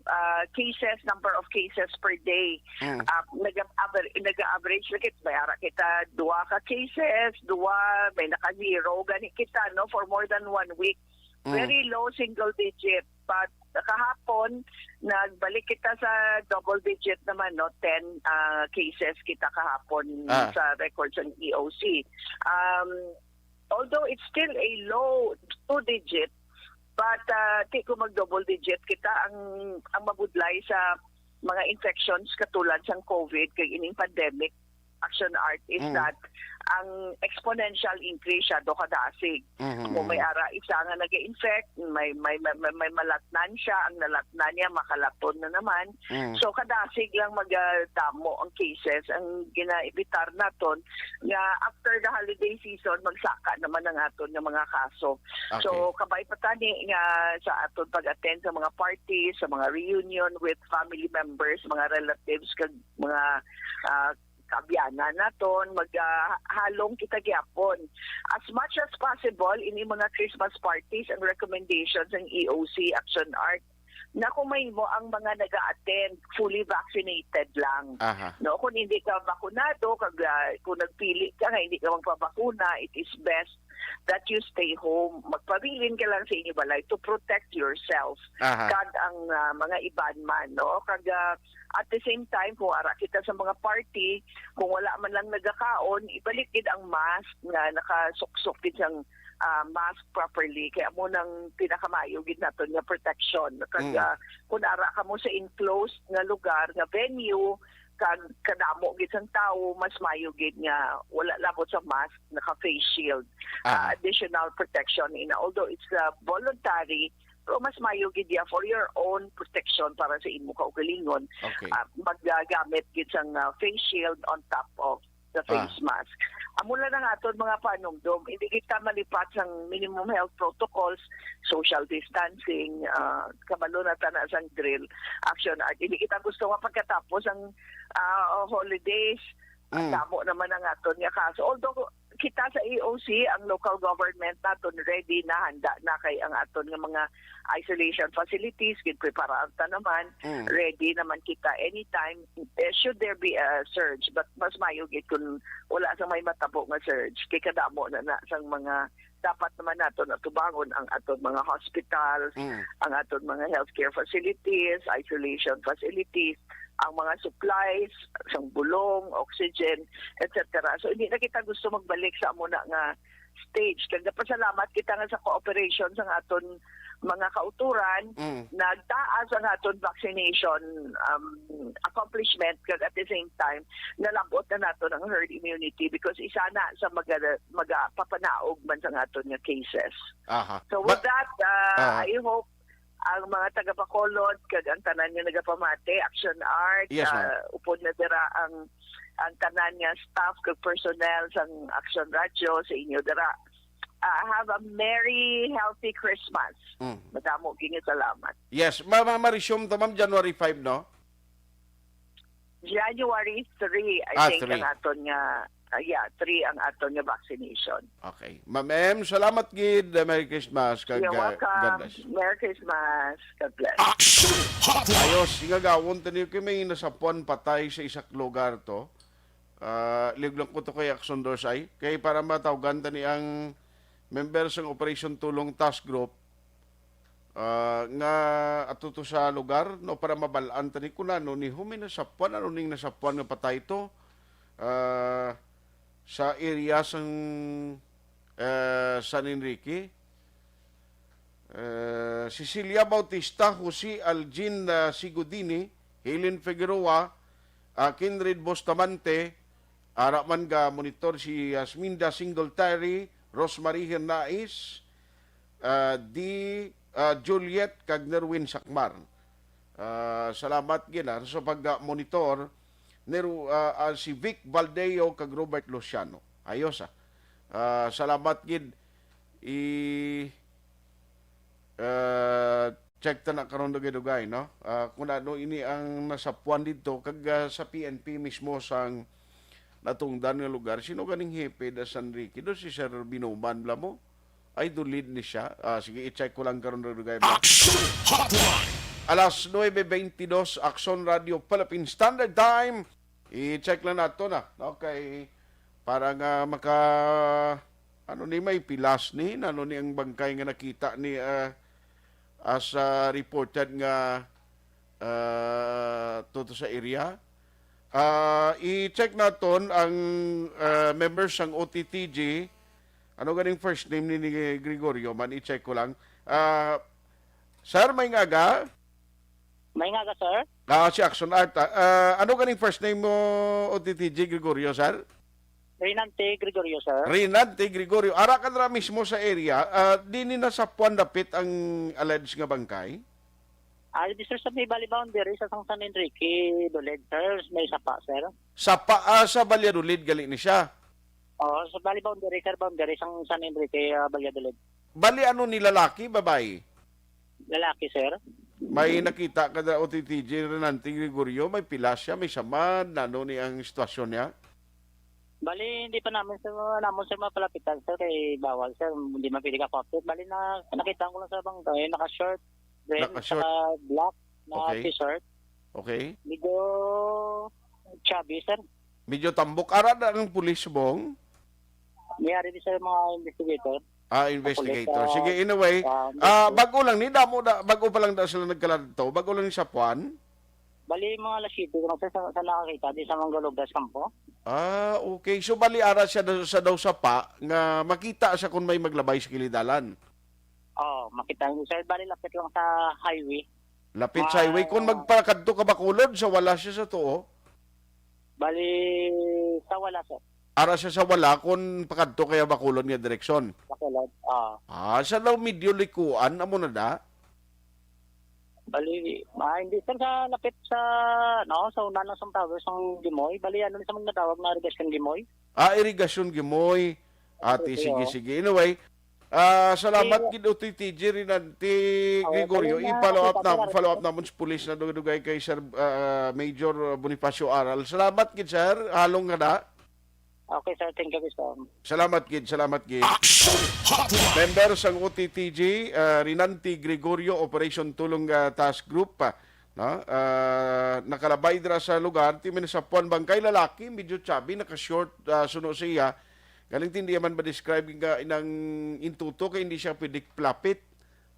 ah, cases, number of cases per day. Mm. Ah, nag-aver-, nag-average lang kit-, may ara kita duha ka cases, duha, may naka-zero, gani kita, no, for more than one week. Mm. Very low single digit. But kahapon, nagbalik kita sa double digit naman, no, ten, ah, cases kita kahapon Ah. sa records ng E O C. Um, although it's still a low two digit, but, ah, di ko mag double digit kita. Ang, ang mabudlay sa mga infections katulad sang COVID kag ining pandemic, Action Art, is Mm. that ang exponential increase siya do kadasig. Mhm, Mo may mhm. ara isa nga nag-infect, may, may, may, may, may malatnan siya, ang nalatnan niya makalaton na naman. Mm. So kadasig lang magadamo ang cases. Ang ginaimbitar naton nga after the holiday season, magsaka naman ang aton nga mga kaso. Okay. So kabay pa tani nga sa aton pag-attend sa mga parties, sa mga reunion with family members, mga relatives, kag mga, ah, kaabyanan naton, mag, ah, halong kita gyapon. As much as possible, ini mga Christmas parties, ang recommendation sang E O C, Action Art, na kung mahimo, ang mga naga-attend, fully vaccinated lang. Aha. No, kung hindi ka bakunado, kag, ah, kung nagpili ka nga hindi ka magpabakuna, it is best that you stay home. Magpabilin ka lang sa inyo balay to protect yourself Aha. kag ang, ah, mga iban man, no? Kag, ah, at the same time, kung ara kita sa mga party, kung wala man lang nagakaon, ibalik gid ang mask nga nakasuksok gid sang, ah, mask properly. Kaya mo nang pinakamaayo gid naton nga protection. Kag, Mm. ah, kung ara ka mo sa enclosed nga lugar, nga venue, kag kadamo gid sang tawo, mas maayo gid nga wala labot sa mask, naka face shield. Ah, Ah. additional protection ina. Although it's, ah, voluntary, pero mas maayo gid ya for your own protection para sa imo kaugalingon. Okay. Ah, maggamit gid sang, ah, face shield on top of the Ah. face mask. Amo lang ang aton mga panumdom. Hindi kita malipat sang minimum health protocols, social distancing, ah, kabalo na ta na sang drill, Action Art. Hindi kita gusto nga pagkatapos ang, ah, holidays, Mm. damo naman ang aton nga kaso. Although kita sa E O C, ang local government naton ready na, handa na kay ang aton nga mga isolation facilities, ginpreparahan ta naman, Mm. ready naman kita anytime, eh, should there be a surge. But mas maayo gid kung wala sa may matabo nga surge, kay kadamo na na sang mga dapat naman naton atubangon, ang aton mga hospital, Mm. ang aton mga healthcare facilities, isolation facilities, ang mga supplies, sang bulong, oxygen, et cetera. So, hindi na kita gusto magbalik sa amo na nga stage. Kag napasalamat kita nga sa cooperation sang aton mga kauturan, Mm. nagtaas ang aton vaccination, um, accomplishment, kag at the same time, nalab-ot na naton ang herd immunity because isa na sa maga-, magapapanaog man sa aton nga cases. Aha. So with But that, uh, Aha. I hope ang mga taga-Bacolod kag ang tanan nga nagapamati, Action Art, Yes, ma'am. uh, upod na dira ang, ang tanan nga staff kag personnel sang Action Radio sa inyo dira. Uh, have a merry, healthy Christmas. Mm. Madamo gid nga salamat. Yes, ma-, ma-, ma-resume to, ma'am, January five, no? January three, I Ah, think, three. ang aton nga, ah, yeah, three ang aton nga vaccination. Okay. Ma'am M, salamat gid. Merry Christmas. Kag, You're uh, welcome. God bless. Merry Christmas. God bless. Action Hotline. Ayos, nga gawon tani kay may nasapuan patay sa isa ka lugar to. Ah, liog lang ko to kay Action Dorsay. Kay para matawgan tani ang member sang Operation Tulong Task Group, ah, nga ato to sa lugar, no, para mabal-an tani kung ano ni humi nasapuan, ano ning nasapuan nga patay to, ah, sa area sang, eh, San Enrique. Eh, Cecilia Bautista, Jose Algin, ah, Sigudini, Helen Figueroa, ah, Kindred Bustamante, ara man ga monitor si Yasminda Singletary, Rosemary Hernais, ah, di, ah, Juliet kag Nerwin Sakmar. Ah, salamat gid, ah, sa pag-monitor ni Ru-, ah, ah, si Vic Valdeo kag Robert Luciano. Ayos, ah. Ah, salamat gid. I, ah, check ta na karon dugay-dugay, no? Ah, kung ano ini ang nasapuan didto, kag, ah, sa P N P mismo sang natungdan nga lugar, sino ganing hepe da San Enrique? Do si Sir Binuman bala mo? Ay, Dulid ni siya. Ah, sige, i-check ko lang karon dugay-dugay, bro. Action Hotline! Alas nuebe beintidos, Aksyon Radio Philippine Standard Time. I-check lang nato na, no? Kay para nga maka, ano ni, may pilas ni, ano ni ang bangkay nga nakita ni, ah, as, ah, reported nga, ah, tuto sa area. Ah, i-check naton ang, ah, members sang O T T G. Ano ganing first name ni, ni Gregorio man? I-check ko lang. Ah, sir, may nga aga? May nga aga, sir. Ah, si Action Art, ah. Ah, ano ganing first name mo, O T T G Gregorio, sir? Rinante Gregorio, sir. Rinante Gregorio. Ara ka dira mismo sa area, ah, di ni nasapuan dapit ang alleged nga bangkay? Ah, di, sir, sa may bali boundary sa San Enrique, Duled, sir, may sapa, sir. Sapa, ah, sa Valladolid, gali ni siya? Oo, sa bali boundary, sir, boundary sang San Enrique, ah, Valladolid. Bali, ano ni, lalaki, babayi? Lalaki, sir. May nakita ka na, O T T G Renante Gregorio, may pila siya, may samad, ano ni ang sitwasyon niya? Bali, hindi pa namin, sir, namin, sir, mapalapitan, sir, kay bawal, sir, hindi man pwede ka-update. Bali, na, nakita ko lang sa bangkay, naka-short, then Naka-short. Saka black na Okay. T-shirt. Okay. Medyo chubby, sir. Medyo tambok. Ara na ang pulis, Bong? May ari di, sir, mga investigator. Ah, investigator. Police, ah, Sige, anyway. Ah, Ah, investigator. Bago lang ni, damo na, bago pa lang daw sila nagkaladto, bago lang ni sapuan. Bali, mga alas siyete ko na, sir, sa, sa nakakita, di sa Manggalogas Campo. Ah, okay. So, bali, ara siya daw, sa daw sapa nga makita siya kung may maglabay sa kilidalan. Oo, makita niyo, sir. Bali, lapit lang sa highway. Lapit sa highway. Kung magpakadto ka Bacolod, sa wala siya sa tuo? Bali, sa wala, sir. Ara siya sa wala kung pakadto kaya Bacolod nga direksyon? Bacolod, oo. Ah, sa daw medyo likuan, amo na da? Bali, ah, hindi, sir, sa lapit sa, no, sa una ng Song Tower, sa Gimoy. Bali, ano sa mga natawag na irigasyon Gimoy? Ah, irigasyon Gimoy. Ate, Ate, sige, oo. Sige. Anyway, ah, salamat Sige. Gid, O T T G Renante Oo, Gregorio. Bali na, I-follow up kita na, pala. Follow up namon sa pulis na dugay-dugay kay Sir, ah, Major Bonifacio Aral. Salamat gid, sir. Halong nga na. Okay, sir. Thank you, sir. Salamat gid, salamat gid. Action Hotline. Member sang O T T G, ah, Renante Gregorio, Operation Tulong, ah, Task Group, ah, no? Ah, nakalabay dira sa lugar, ti may nasapuan bangkay lalaki, medyo chubby, naka-short, ah, suno siya. Galing ti hindi man ba-describe nga inang intuto kay hindi siya pwede plapit.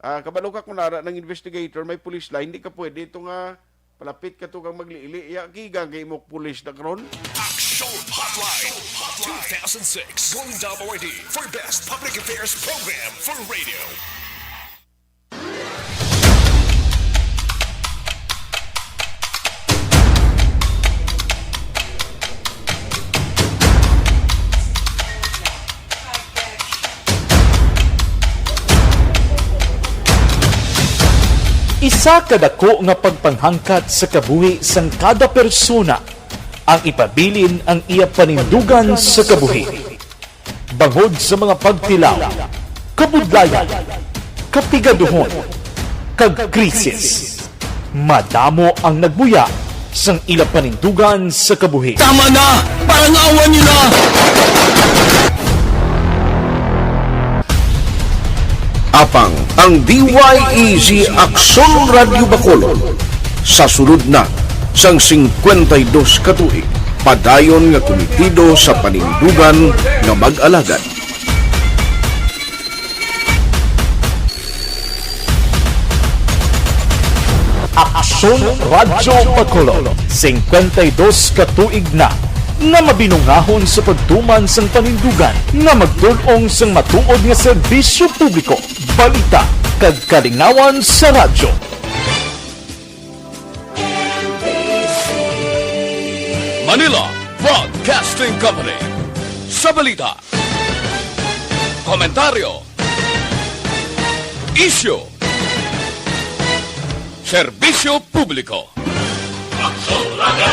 Ah, kabalo ka kung ara ng investigator, may pulis line, hindi ka pwede ito nga palapit ka to kang magliili. Ya, kiga kay mo pulis na karon. Action Hotline two thousand six Golden Dome Awardee for Best Public Affairs Program for Radio. Isa ka dako nga pagpanghangkat sa kabuhi sang kada persona ang ipabilin ang iya panindugan sa kabuhi. Bangod sa mga pagtilaw, kabudlayan, kapigaduhon, kag krisis, madamo ang nagbuya sang ila panindugan sa kabuhi. Tama na! Parangawan niyo na! Apang ang D Y E G Aksyon Radyo Bacolod sa sulod na sang singkwenta y dos ka tuig, padayon nga kumitido sa panindugan nga mag-alagad. Aksyon Radyo Bacolod, singkwenta y dos ka tuig na nga mabinungahon sa pagtuman sang panindugan nga magtul-ong sang matuod nga serbisyo publiko, balita, kag kalingawan sa radyo. Manila Broadcasting Company. Sa balita, komentaryo, isyu, serbisyo publiko. Aksyon Radyo.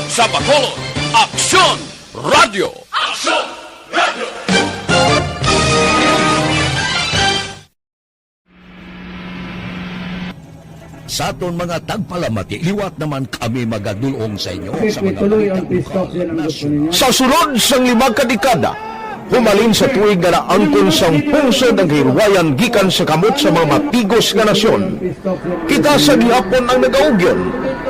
Sa Bacolod, Aksyon Radyo. Aksyon Radyo. Sa aton mga tagpalamati, liwat naman kami magadulong sa inyo sa mga balita lokal, nasyonal. Sa sulod sang lima ka dekada, humalin sa tuig nga naangkon sang pungsod ang kahilwayan gikan sa kamot sa mga matigos nga nasyon. Kita sa gihapon ang nagaugyon,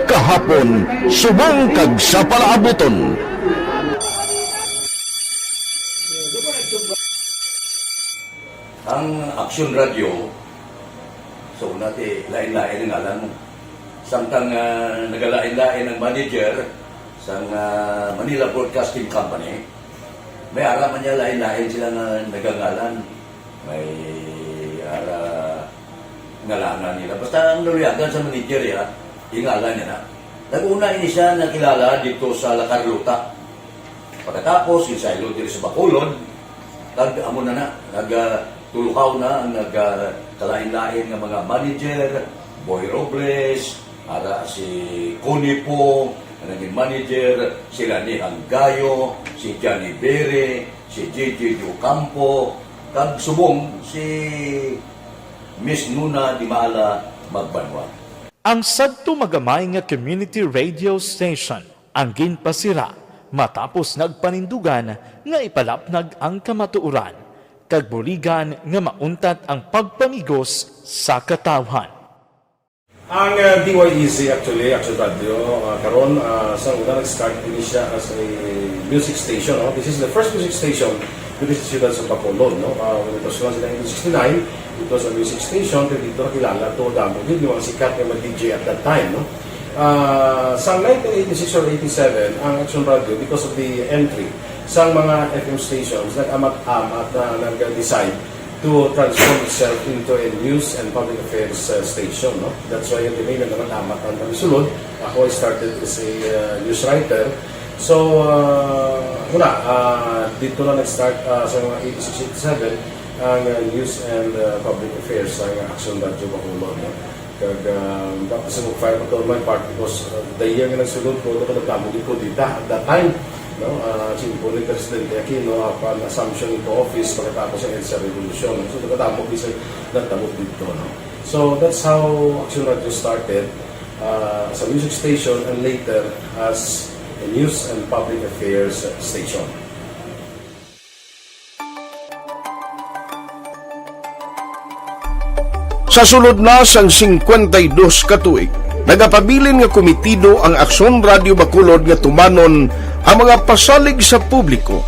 kahapon subong kag sa palaabuton. Ang Aksyon Radio, so, una ti, lain-lain ang ngalan. Samtang, ah, nagalain-lain ang manager sang, ah, Manila Broadcasting Company, may ara man niya lain-lain sila nga nagangalan. May ara ngalangan nila. Basta ang naluyagan sa manager, ya, ingalan niya na. Nag-una ini siya nakilala dito sa La Carlota. Pagkatapos, ginsaylo diri sa Bacolod, kag amo na na, nag, ah, tulukaw na ang nag, ah, kalain-lain nga mga manager, Boy Robles, ara si Connie Poo, nga naging manager, si Lani Hanggayo, si Johnny Bere, si J J Ocampo, kag subong si Miss Nuna Dimala Magbanwa. Ang sadto magamay nga community radio station ang ginpasira matapos nagpanindugan nga ipalapnag ang kamatuoran kag buligan nga mauntat ang pagpamigos sa katawhan. Ang, uh, D Y E Z actually, Action Radio, uh, karon, uh, sa una nag-start ini siya as a music station, no? This is the first music station diri sa siyudad sa Bacolod, no? Uh, when it was launched in nineteen sixty-nine, it was a music station, pero dito nakilala to, damo gid yung mga sikat nga mga D J at that time, no? Ah, sa nineteen eighty-six or eighty-seven, ang Action Radio, because of the entry sa mga F M stations, nag-amat-amat na nag-decide to transform itself into a news and public affairs, uh, station, no? That's why yung tinay nag-amat-amat ang kami sulod. Ako, I started as a, uh, news writer. So, uh, wala, uh, dito na nag-start, uh, sa mga eighty-six, eighty-seven, ang, uh, news and, uh, public affairs sa Action Radio Bacolod, no? Kag, ah, dapat sa mag-file ko to my part because, ah, the year nga nagsulod ko, ito ka nagtamo di ko dita at that time, no? Ah, simple ni Presidente Aquino, upon assumption into office, pagkatapos sa EDSA Revolution. So, nagkatamo di sa nagtamo dito, no? So, that's how Action Radio started, ah, as a music station and later as a news and public affairs station. Sa sulod na sang singkwenta y dos ka tuig, nagapabilin nga komitido ang Aksyon Radio Bacolod nga tumanon ang mga pasalig sa publiko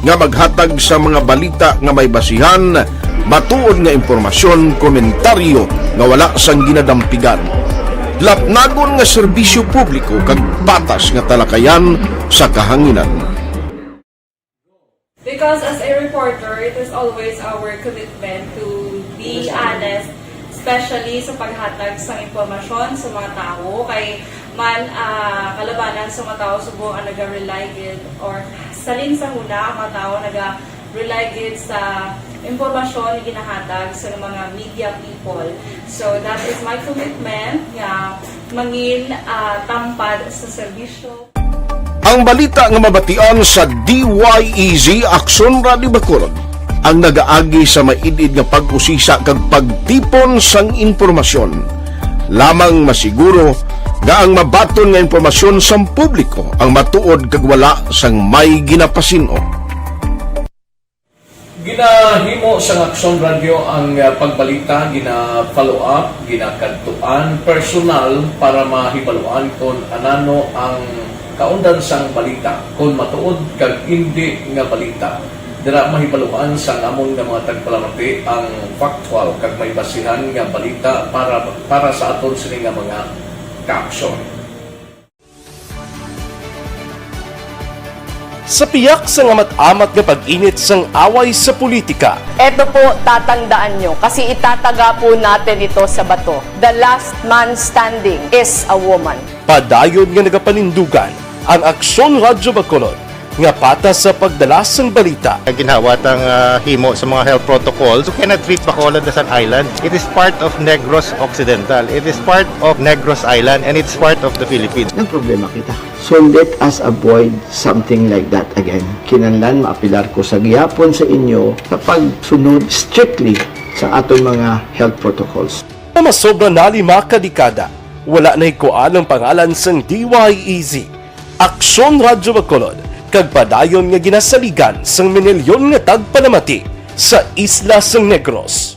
nga maghatag sa mga balita nga may basihan, matuod nga impormasyon, komentaryo nga wala sang ginadampigan, lapnagon nga serbisyo publiko kag patas nga talakayan sa kahanginan. Because as a reporter, it is always our commitment to be honest, especially sa paghatag sa impormasyon sa mga tawo. Kay man, ah, kalabanan sa mga tawo subong ang naga-rely gid, or salin sa huna ang mga tawo naga-rely gid sa impormasyon nga ginahatag sa mga media people. So that is my commitment nga mangin, ah, tampad sa serbisyo. Ang balita nga mabatian sa D Y E Z Aksyon Radio Bacolod ang nagaagi sa maid-id nga pag-usisa kag pagtipon sang impormasyon. Lamang masiguro nga ang mabaton nga impormasyon sang publiko ang matuod kag wala sang may ginapasin-o. Ginahimo sang Aksyon Radio ang, ah, pagbalita, gina-follow up, ginakadtuan personal para mahibaluan kon anano ang kaundan sang balita, kon matuod kag indi nga balita. Dira mahibaluan sang amon nga mga tagpalamati ang factual kag may basihan nga balita para, para sa aton sini nga mga kaaksyon. Sa piyak sang amat-amat nga pag-init sang away sa politika, Eto po, tatandaan nyo, kasi itataga po natin ito sa bato. The last man standing is a woman. Padayon nga nagapanindugan ang Aksyon Radyo Bacolod nga patas sa pagdala sang balita. Ginhawa tang, ah, himo sa mga health protocols. You cannot treat Bacolod as an island. It is part of Negros Occidental. It is part of Negros Island, and it's part of the Philippines. Nagproblema kita. So let us avoid something like that again. Kinahanglan maapilar ko sa gihapon sa inyo sa pagsunod strictly sa aton mga health protocols. Sa masobra na lima ka dekada, Wala na'y kuan ang pangalan sang D Y E Z, Aksyon Radyo Bacolod, kag padayon nga ginasaligan sang minilyon nga tagpanamati sa isla sang Negros.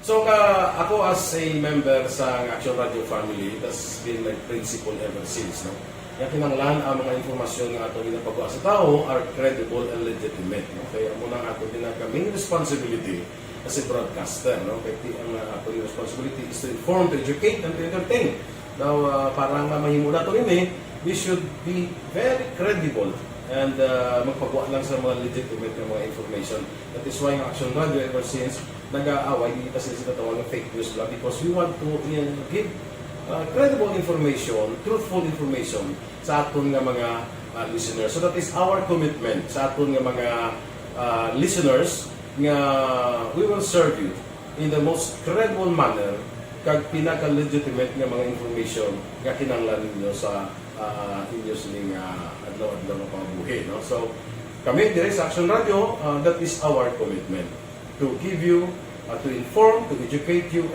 So ka ako as a member sa Action Radio family, that's been my principle ever since, no? Nga kinahanglan ang mga impormasyon nga ato ginapagwa sa tawo are credible and legitimate, no? Kaya amo na ang ato ginaka main responsibility as a broadcaster, no? Kaya ti ang uh, ato responsibility is to inform, to educate, and to entertain. Now, uh, para nga mahimo nato ini, we should be very credible and uh, magpagwa lang sa mga legitimate nga mga information. That is why ang Action Radio ever since nag-aaway, di kita sila sinatawag ng fake news blog because we want to uh, give uh, credible information, truthful information sa aton nga mga uh, listeners. So that is our commitment sa aton nga mga uh, listeners nga we will serve you in the most credible manner kag pinaka-legitimate nga mga information nga kinahanglan ninyo sa uh, inyo sining uh, adlaw-adlaw nga pangabuhi, no? So kami dire sa Action Radio, uh, that is our commitment to give you, uh, to inform, to educate you,